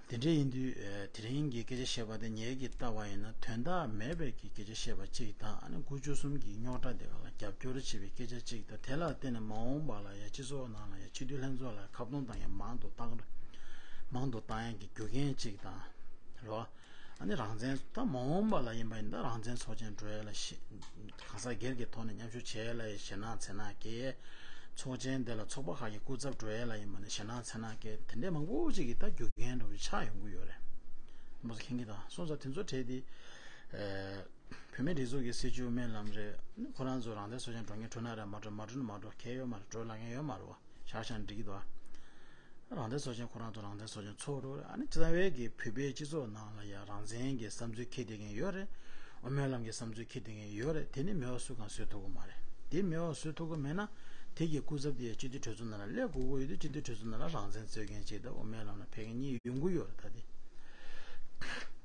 དེ་འདྲ་ཡིན་དུས། ཨེ། དེ་རིང་གི་སྐད་ཆ་བཤད་པ་དེ་ངེད་ཀྱིས་བལྟས་པ་ཡིན་ན་དོན་དག་མེད་པའི་གི་སྐད་ཆ་བཤད་པ་གཅིག་དང་། ཨ་ནི་དགུ་བཅུ་གསུམ་གྱི་རྙོག་དྲ་དེ་ག་ལ་རྒྱབ་སྐྱོར་བྱེད་པའི་སྐད་ཆ་གཅིག་དང་། དེ་ལ་བརྟེན་ནས་མ་འོངས་པ་ལ་ཡང་སྤྱི་ཚོགས་ནང་ལ་ཡང་སྤྱི་འཐུས་ལྷན་ཚོགས་ལ་ཁ་བརྡུང་བཏང་ཡ་མང་དུ་བཏང་། མང་དུ་བཏང་ཡ་གི་རྒྱུ་རྐྱེན་གཅིག་དང་། རེད་བ། ཨ་ནི་རང་བཙན་ད་མ་འོངས་པ་ལ་ཡིན་པ་ཡིན་ན་རང་བཙན་ཚོགས་ཆེན་འགྲོ་ཡ་ལ་ཞེ། གང་ཟག་སྒེར་གྱི་ཐོག་ནས་མཉམ་ཞུགས་བྱེད་ཡ་ལ་ཡ་ཞེད་སྣང་འཚེར་སྣང་སྐྱེ། ཚོགས་ཆེན་དེ་ལ་ཚོགས་པ་ཁག་གི་སྐུ་ཚབ་འགྲོ་ཡ་ལ་ཡིན་པ་ནས་ཞེད་སྣང་འཚེར་སྣང་སྐྱེ། དེ་འདྲའི་མང་པོ་ཅིག་གི་ད་རྒྱུ་རྐྱེན་འདྲ་བོ་ཆགས་ཡོང་གི་ཡོད་རེད། མོ་ཟ་མཁན་གྱི་དང་སོང་ཙང་དེ་ཚོ་གྲས་དེ། ཨེ། བོད་མི་སྒྲིག་འཛུགས་ཀྱི་སྲིད་བྱུས་དབུ་མའི་ལམ་རེད། ཁོ་རང་ཚོ་རང་བཙན་ཚོགས་ཆེན་འགྲོ་མཁན་འགྲོ་ན་རེད། མ་འགྲོ་མ་འགྲོ་ན་མ་འགྲོ་གལ་ཡོད་མ་རེད། འགྲོ་ལབ་མཁན་ཡོད་མ་རེད་བ། བཞག་བཞག་ན་འགྲིག་གི་འདུག་ཨ། རང་བཙན་ཚོགས་ཆེན་ཁོ་རང་ཚོ་རང་བཙན་ཚོགས་ཆེན་ཚོགས་འགྲོ་རེད། ཨ་ནི་རྩ་བའི་གི་བོད་པའི་སྤྱི་ཚོགས་ནང་ལ་ཡང་རང་བཙན་གྱི་བསམ་ཚུལ་འཁྱེར་བསྡད་མཁན་ཡོད་རེད། དབུ་མའི་ལམ་གྱི་བསམ་ཚུལ་འཁྱེར་བསྡད་མཁན་ཡོད་རེད། དེ་ནི་མེད་པ་སུ་གང་བཟོ་ཐུབ་ཀྱི་མ་རེད། དེ་མེད་པ་བཟོ་ཐུབ་ཀྱི་མེད་ན། དེ་གི་སྐུ་ཚབ་དེ་སྤྱི་འཐུས་གྲོས་ཚོགས་ནང་ལ་སླེབས་དགོས་ཀྱི་ཡོད་དུས། སྤྱི་འཐུས་གྲོས་ཚོགས་ནང་ལ་རང་བཙན་རྩོད་མཁན་ཅིག་དང་དབུ་མའི་ལམ་ལ་ཕེབས་མཁན་གཉིས་ཡོང་གི་ཡོད་རེད། ད་དེ་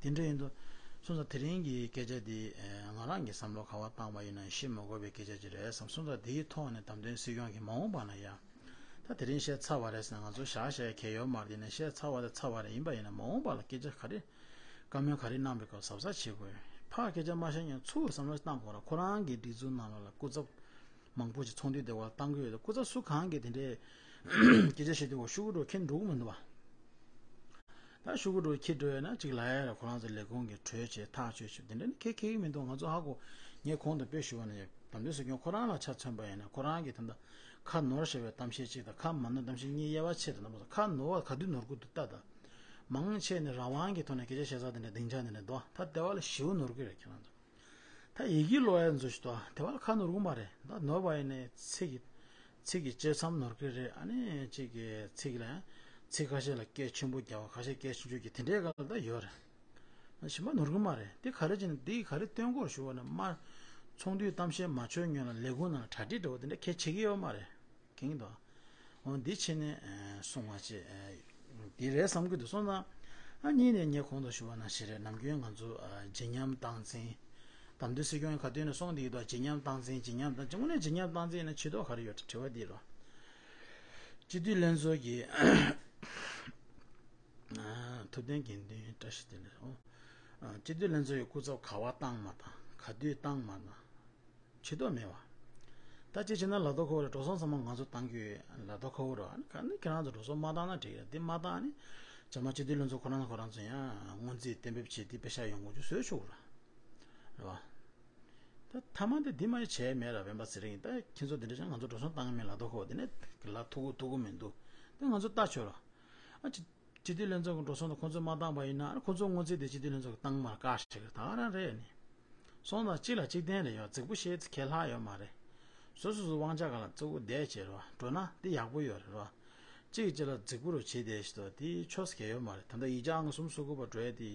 དེ་འདྲ་ཡིན་དུས། སོང་ཙང་དེ་རིང་གི་སྐད་ཆ་འདི་ང་རང་གི་བསམ་བློ་ག་པར་བཏང་བ་ཡིན་ན་བཤད་མ་དགོས་པའི་སྐད་ཆ་ཅིག་རེད་བསམ་སོང་། ད་དེའི་ཐོག་ནས་བདམས་ཐོན་སྲིད་སྐྱོང་གི་མ་འོངས་པ་ན་ཡང་། ད་དེ་རིང་བཤད་ཚར་བ་རེད་ཟེར་ན། ང་ཚོ་བཞག་བཞག་གལ་ཡོད་མ་རེད། དེ་ནས་བཤད་ཚར་བ་དེ་ཚར་བ་རེད། ཡིན་པ་ཡིན་ན་མ་འོངས་པ་ལ་སྐད་ཆ་ག་རེ། བཀའ་མོལ་ག་རེ་གནང་བའི་སྐབས་གཟབ་གཟབ་བྱེད་དགོས། ཕར་སྐད་ཆ་མ་བཤད་ཡང་ཚུར་བསམ་བློ་བཏང་དགོས་ར། ཁོ་རང་གི་སྒྲིག་འཛུགས་ནང་ལོགས་ལ་སྐུ་ཚབ་མང་པོ་ཞིག་ཚོགས་འདུའི་སྡེ་བར་བཏང་གི་ཡོད། སྐུ་ཚབ་སུ་གང་གིས་དེ་འདྲའི་སྐད་ཆ་བཤད་དུས་ཤོག་གུ་འདྲ་ཁྱེར་འགྲོ་གི་མི་འདུག་བ། ད་ཤོག་གུ་འདྲ་ཁྱེར་འགྲོ་ཡོད་ན་ཅིག་ལབ་ཡ་ར། ཁོ་རང་ཚོ་ལས་ཁུངས་ཀྱི་གྲོས་བྱས་ཐག་གཅོད་བྱས་དེ་འདྲ་ནི་གལ་འཁེལ་གི་མི་འདུག། ང་ཚོ་ཧ་གོ། ངས་གོང་དུ་དཔེ་ཞུ་བ་ནི་བདམས་ཐོན་སྲིད་སྐྱོང་ཁོ་རང་ལ་ཆ་མཚོན་པ་ཡིན་ན། ཁོ་རང་གིས་ད་ལྟ་ཁ་ནོར་ཞེས་པའི་གཏམ་བཤད་ཅིག་དང་ཁ་མ་ནོར་གཏམ་བཤད་གཉིས་དབྱེ་བ་ཕྱེ་དང་། ན་མ་སོང་། ཁ་ནོར་བ་ག་དུས་ནོར་གི་འདུག་ལྟ་དང་། མང་ཆེ་ནི་རང་དབང་གི་ཐོག་ནས་སྐད་ཆ་བཤད་ས་དེ་འདྲ་སྡིངས་ཆ་དེ་འདྲ་འདུག། ད་དེ་བ་ལ་ཞེ་པོ་ནོར་གི་རེད་ཁྱེད་རང་ཚོ། ད་ཡི་གེ་ཀློག་ཡ་ཚོ་ཞིག་འདུག། དེ་བ་ལ་ཁ་ནོར་གི་མ་རེད། ད་ནོར་བ་ཡིན་ནའི་ཚིག་གི་ཚིག་གི་གཅོད་མཚམས་ནོར་གི་རེད། ཨ་ནི་གཅིག་གི་ཚིག་ལ་ཡང་ཚིག་ཁ་ཤས་ལ་སྐད་ཆེན་པོ་རྒྱག་པ། ཁ་ཤས་སྐད་ཆུང་ཆུང་རྒྱག། དེ་འདྲའི་སྐབས་ལ་ད་ཡོད་རེད། གཞན་པ་ནོར་གི་མ་རེད། དེ་ག་རེ་བྱས་ན། དེ་ག་རེ་སྟོན་དགོས་ཞུ་བ་ན། མ་ཚོགས་འདུའི་གཏམ་བཤད་མ་བྱོས་སྔོན་ལ་ལས་ཁུངས་ནང་ལ་གྲ་སྒྲིག་འདྲ་བོ་དེ་འདྲ་གལ་ཆེ་གི་ཡོད་མ་རེད། གང་ཡིན་དོ། འོ་འདི་བྱས་ནས་གསུང་བ་བྱས། འདི་རེད་བསམ་གི་འདུག། སོང་ཙང་ཨ་གཉིས་ནས་ངས་གོང་དུ་ཞུ་བ་ནང་བཞིན་རེད། ནམ་རྒྱུན་ང་ཚོ་བརྗིད་ཉམས་སྟངས་འཛིན། བདམས་ཐོན་སྲིད་སྐྱོང་ག་དུས་ནས་གསུངས་བསྡད་ཀྱི་འདུག། བརྗིད་ཉམས་སྟངས་འཛིན། བརྗིད་ཉམས་སྟངས། དངོས་གནས་བརྗིད་ཉམས་སྟངས་འཛིན་ན་བྱེད་ཐབས་ག་རེ་ཡོད། དྲི་བ་འདི་རེད། སྤྱི་འཐུས་ལྷན་ཚོགས་ཀྱི་ཐུབ་བསྟན་དགེ་འདུན་བཀྲ་ཤིས་བདེ་ལེགས། ཨོ། སྤྱི་འཐུས་ལྷན་ཚོགས་ཀྱི་སྐུ་ཚབ་ག་པར་བཏང་མ་བཏང་། ག་དུས་བཏང་མ་བཏང་། བྱེད་ཐབས་མེད་པ། ད་ཅི་བྱེད་ན་ལག་ཐོག་ཁ་པོ་རེད། འགྲོ་སོང་ཚང་མ་ང་ཚོ་བཏང་རྒྱུ་ཡོད། ལག་ཐོག་ཁ་པོ་རེད། ཨ་ནི་ག་ནི་ཁྱེད་རང་ཚོ་འགྲོ་སོང་མ་བཏང་ན་འགྲིག་རེད། འདི་མ་བཏང་ནི་ཇ་མ་སྤྱི་འཐུས་ལྷན་ཚོགས་ཁོ་རང་ཁོ་རང་ཚོ་ཡང་སྔོན་རྩིས་གཏན་འབེབས་བྱས། འདི་པེ་ཤག་ཡོང་དགོས་རྒྱུ་བཟོས་ཆོག་ར། རེད་བ། ད་མཐའ་མ་འདི་འདི་མ་བྱས་མེད་ར། སྤེན་པ་ཚེ་རིང་། ད་ཁྱེད་ཚོ་འདི་འདྲ་བྱས་ང་ཚོ་འགྲོ་སོང་བཏང་གི་མེད། ལག་ཐོག་ཁ་པོ་འདི་ནས་ལག་ཐོག་ཁ་པོ་ཐོབ་གི་མི་འདུག། ད་ང་ཚོ་ལྟ་ཆོག་ར། ཨ་ཅི། སྤྱི་འཐུས་ལྷན་ཚོགས་ཀྱི་འགྲོ་སོང་དང་ཁོང་ཚོས་མ་བཏང་པ་ཡིན་ན། ཨ་ཁོང་ཚོ་སྔོན་རྩིས་དེ་སྤྱི་འཐུས་ལྷན་ཚོགས་ཀྱིས་བཏང་མར་བཀག་བྱེད་ཀྱི་ད་ག་རང་རེད་ནི། སོང་ཙང་གཅིག་ལ་གཅིག་བརྟེན་རེ་ཡོད། རྫིག་པོ་བཤད་ཚེ་ཁས་ལྷག་ཡོད་མ་རེད། སོ་སོ་སོ་དབང་ཆ་སྒང་ལ་གཙོ་བོ་བསྡད་བྱས་རེད་བ། འགྲོ་ན་དེ་ཡག་པོ་ཡོད་རེད་བ། གཅིག་གཅིག་ལ་རྫིག་པོ་རུ་བྱེད་བསྡད་ཞིག་ཏོ། དེ་ཆོས་གལ་ཡོད་མ་རེད། ད་ལྟ་ཡིག་ཆ་ཨང་གསུམ་སོ་དགུ་པ་འགྲོ་ཡ་དེ།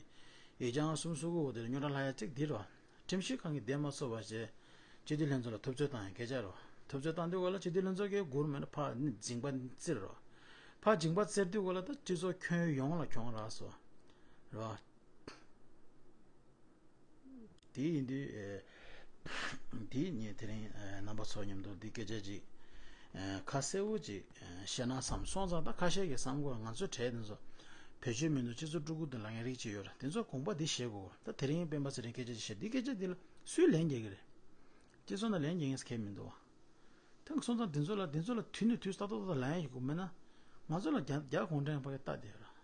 ཡིག་ཆ་ཨང་གསུམ་སོ་དགུ་པ་དེ་ལ་རྙོག་དྲ་ལྷག་ཡ་གཅིག་དེ་རེད་བ། ཁྲིམས་ཞིབ་ཁང་གིས་བསྡད་མ་ཚུགས་པ་བྱས། སྤྱི་འཐུས་ལྷན་ཚོགས་ལ་ཐུབ་ཚོད་བཏང་ཡ་སྐད་ཆ་རེད་བ། ཐུབ་ཚོད་བཏང་དུས་ག་ལ་སྤྱི་འཐུས་ལྷན་ཚོགས་ཀྱིས་སྒུར་མེད་ན་ཕར་མཛེས་པ་བཙིར་རོ། ཕར་མཛེས་པ་བཙིར་དུས་ག་ལ་ད་སྤྱི་ཚོགས་ཁྱོན་ཡོངས་ལ་གྱོང་རག་སོང་། རེད་བ། དེ་ཡིན་དུས། ཨེ། དེ་ངས་དེ་རིང་ཨེ་རྣམ་པ་ཚོ་མཉམ་དུ་འདི་སྐད་ཆ་ཅིག་ཨེ་ཁ་གསལ་པོ་ཅིག་ཨེ་བཤད་ན་བསམ་སོང་ཙང་། ད་ཁ་ཤས་ཀྱིས་བསམ་གོ། ང་ཚོ་གྲས་དེ་ཚོ་བེད་སྤྱོད་མི་འདུག། སྤྱི་ཚོགས་དཀྲུག་གི་འདུག་ལབ་མཁན་རིགས་ཅིག་ཡོད་རེད། དེ་ཚོ་དགོངས་པ་འདི་བཞེས་དགོས། ད་དེ་རིང་སྤེན་པ་ཚེ་རིང་སྐད་ཆ་ཅིག་བཤད། འདི་སྐད་ཆ་འདི་ལ་སུས་ལན་རྒྱག་གི་རེད། སྤྱི་ཚོགས་ནང་ལན་རྒྱག་མཁན་གང་མི་འདུག་བ། དེང་སོང་ཙང་དེ་ཚོ་ལ་དེ་ཚོ་ལ་དུས་ནས་དུས་སུ་ཏག་ཏག་ཏག་ལན་ཡོད་དགོས། མེད་ན་ང་ཚོ་ལ་རྒྱ་རྒྱ་གུང་ཁྲན་ཕ་གི་ལྟ་བསྡད་ཡོད་ར།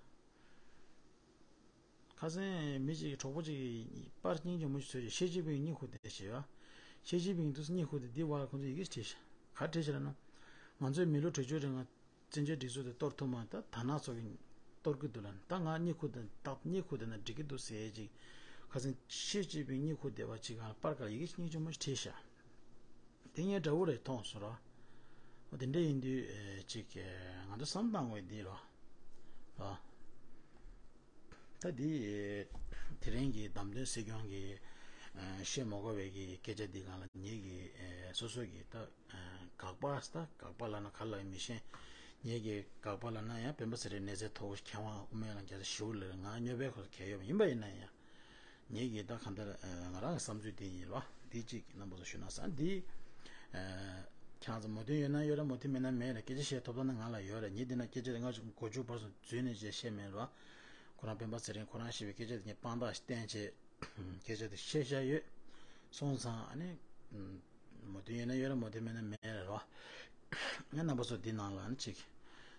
ཁ་སང་མི་གཅིག་གིས་གྲོགས་པོ་གཅིག་གིས་པར་སྙིང་རྗེ་མོ་ཞིག་བཟོས་ཤག། ཞི་ཅིན་ཕིང་སྙིང་ཁུག་བསྡད་བྱས་ཡོད། ཞི་ཅིན་ཕིང་དུས་སུ་སྙིང་ཁུག་བསྡད། འདི་བར་ཁོང་ཚོས་ཡི་གེ་ཞིག་བྲིས་ཤག། ག་བྲིས་ཤག་ལབ་ན། ང་ཚོས་མི་ལོ་དྲུག་ཅུ་རིང་ལ་བཙན་བྱོལ་སྒྲིག་འཛུགས་དེ་གཏོར་ཐུབ་མ། ད་དར་ནག་ཚོ་གིས་གཏོར་གི་འདུག་ལབ་ན། ད་ང་སྙིང་ཁུག་བསྡད། ད་སྙིང་ཁུག་བསྡད་ན་འགྲིག་གི་འདུག་ཟེར་ཅིག། ཁ་སང་ཞི་ཅིན་ཕིང་སྙིང་ཁུག་བསྡད་པ་ཅིག་ག་པར་ཁ་ལ་ཡི་གེ་སྙིང་རྗེ་མོ་ཞིག་བྲིས་ཤག། དེ་ངས་འདྲ་བོ་རེད་མཐོང་སོང་ར། འོ་དེ་འདྲ་ཡིན་དུས་ཨེ་ཅིག་ཨེ་ང་ཚོ་བསམ་བཏང་དགོས་འདི་ར། ར། ད་འདི་ཨེ་དེ་རིང་གི་བདམས་ཐོན་སྲིད་སྐྱོང་གི་ཨེ་བཤད་མ་དགོས་པའི་གི་སྐད་ཆ་འདི་སྒང་ལ་ངེད་ཀྱི་ཨེ་སོ་སོ་གི་ད་ཨེ་དགག་པ། ད་དགག་པ་ལབ་ན་ག་ལབ་མི་ཤེས། ངེད་ཀྱི་དགག་པ་ལབ་ན་ཡང་སྤེན་པ་ཚེ་རིང་གནས་ཚད་མཐོ་པོ་ཞིག་མཁས་དབང་དབུ་མའི་ལམ་རྒྱལ་ས་ཞེ་པོ་ལ་ང་སྨྱོ་པའི་ཁོ་གལ་ཡོད་མ་ཡིན་པ་ཡིན་ན་ཡང་། ངེད་ཀྱིས་ད་གང་ལྟར་ཨ་ང་རང་གི་བསམ་ཚུལ་དེ་ཡིན་རོ། འདི་གཅིག་རྣམ་པ་ཚོ་ཞུ་ན་བསམ། འདི་ཨ་ཁྱེད་རང་ཚོ་མོས་མཐུན་ཡོད་ན་ཡོད་རེད། མོས་མཐུན་མེད་ན་མེད་རེད། སྐད་ཆ་བཤད་ཐོབ་ཐང་ནི་ང་ལ་ཡོད་རེད། ཉིན་འདི་ན་སྐད་ཆ་དེ་ལྔ་བཅུ་གོ་བཅུ་བར་གསུམ་འཛུལ་ནས་བྱས་བཤད་མེད་རོ། ཁོ་རང་སྤེན་པ་ཚེ་རིང་ཁོ་རང་ཞེས་པའི་སྐད་ཆ་དེ་ངས་དཔང་རྟགས་ཤིག་བསྟན་བྱས་སྐད་ཆ་དེ་བཤད་བཞག་ཡོད། སོང་ཙང་ཨ་ནི་མོས་མཐུན་ཡོད་ན་ཡོད་རེད། མོས་མཐུན་མེད་ན་མེད་རེད་རོ། ངས་རྣམ་པ་ཚོ་འདི་ནང་ལ་ཨ་ནི་གཅིག་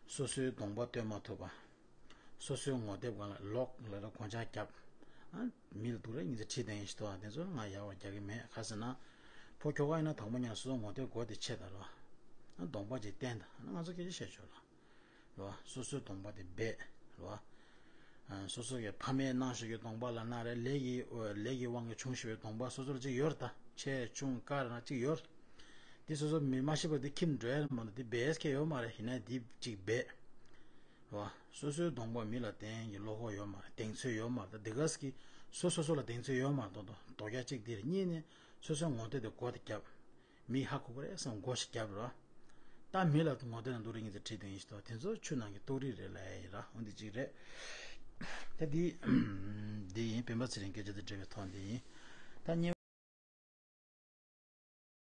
སོ་སོའི་གདོང་པ་སྟོན་མ་ཐུབ་པ། སོ་སོའི་ངོ་དེབ་སྒང་ལ་ལོག་ལ་ར་གོང་ཆག་རྒྱབ། ཨ། མི་ལ་སྡུག་རུས་སྙིང་རྗེ་བྲིས་བསྡད་མཁན་ཞིག་འདུག། ཨ། དེ་ཚོ་ང་ཡག་པ་རྒྱག་གི་མེད། ག་ཟེར་ན། ཕོ་ཁྱོ་ག་ཡིན་ན་དང་པོ་ཉིད་ལ་སོ་སོའི་ངོ་དེབ་སྒོ་དེ་ཕྱེ་དང་རོ། ཨ། གདོང་པ་ཅིག་བསྟན་དང་། ཨ་ནི་ང་ཚོ་སྐད་ཆ་བཤད་ཆོག་ལ། རོ། སོ་སོའི་གདོང་པ་དེ་སྦས། རོ། ཨ། སོ་སོ་གི་ཕ་མས་གནང་ཞོར་གྱི་གདོང་པ་ལབ་ན་རེད། ལས་ཀྱི་ལས་ཀྱི་དབང་གིས་བྱུང་ཞོར་གྱི་གདོང་པ་སོ་སོར་ཅིག་ཡོད་རེད། ད་ཆེ་ཆུང་ག་རེ་ན་ཅིག་ཡོད་རེད། དེ་སོ་སོ་མི་མ་ཤེས་པ་དེ་ཁྱིམ་འགྲོ་ཡ་རེད་མ་གཏོགས་དེ་སྦས་ཡས་ཁེལ་ཡོད་མ་རེད། ཡིན་ན་དེ་ཅིག་སྦས། བ། སོ་སོའི་གདོང་པ་མི་ལ་བསྟན་གྱི་བློ་ཁོག་ཡོད་མ་རེད། གདེང་ཚོད་ཡོད་མ་རེད། འདི་ག་ཟེར་གི་སོ་སོ་སོ་ལ་གདེང་ཚོད་ཡོད་མ་རེད། དོ་དོ་དོ་རྒྱ་གཅིག་འདི་རེད། གཉིས་ནས་སོ་སོའི་ངོ་དེབ་དེ་སྒོ་དེ་བརྒྱབ། མི་ཧ་གོ་གི་རེད་བསམ་སྒོ་ཞིག་བརྒྱབ་རོགས། ད་མི་ལ་ངོ་དེབ་ནང་འདུག་རེད། ངེད་ཚོས་བྲིས་དོན་ཡིན་ཞིག་ཏོ། དེ་ཚོ་ཆུ་ནང་གི་ཏོག་རིགས་རེད་ལབ་ཡ་ཡིན་ར། འོ་འདི་གཅིག་རེད། ད་འདི་འདི་ཡིན། སྤེན་པ་ཚེ་རིང་སྐད་ཆ་དེ་འདྲ་བའི་ཐོག་འདི་ཡིན། ད་གཉིས།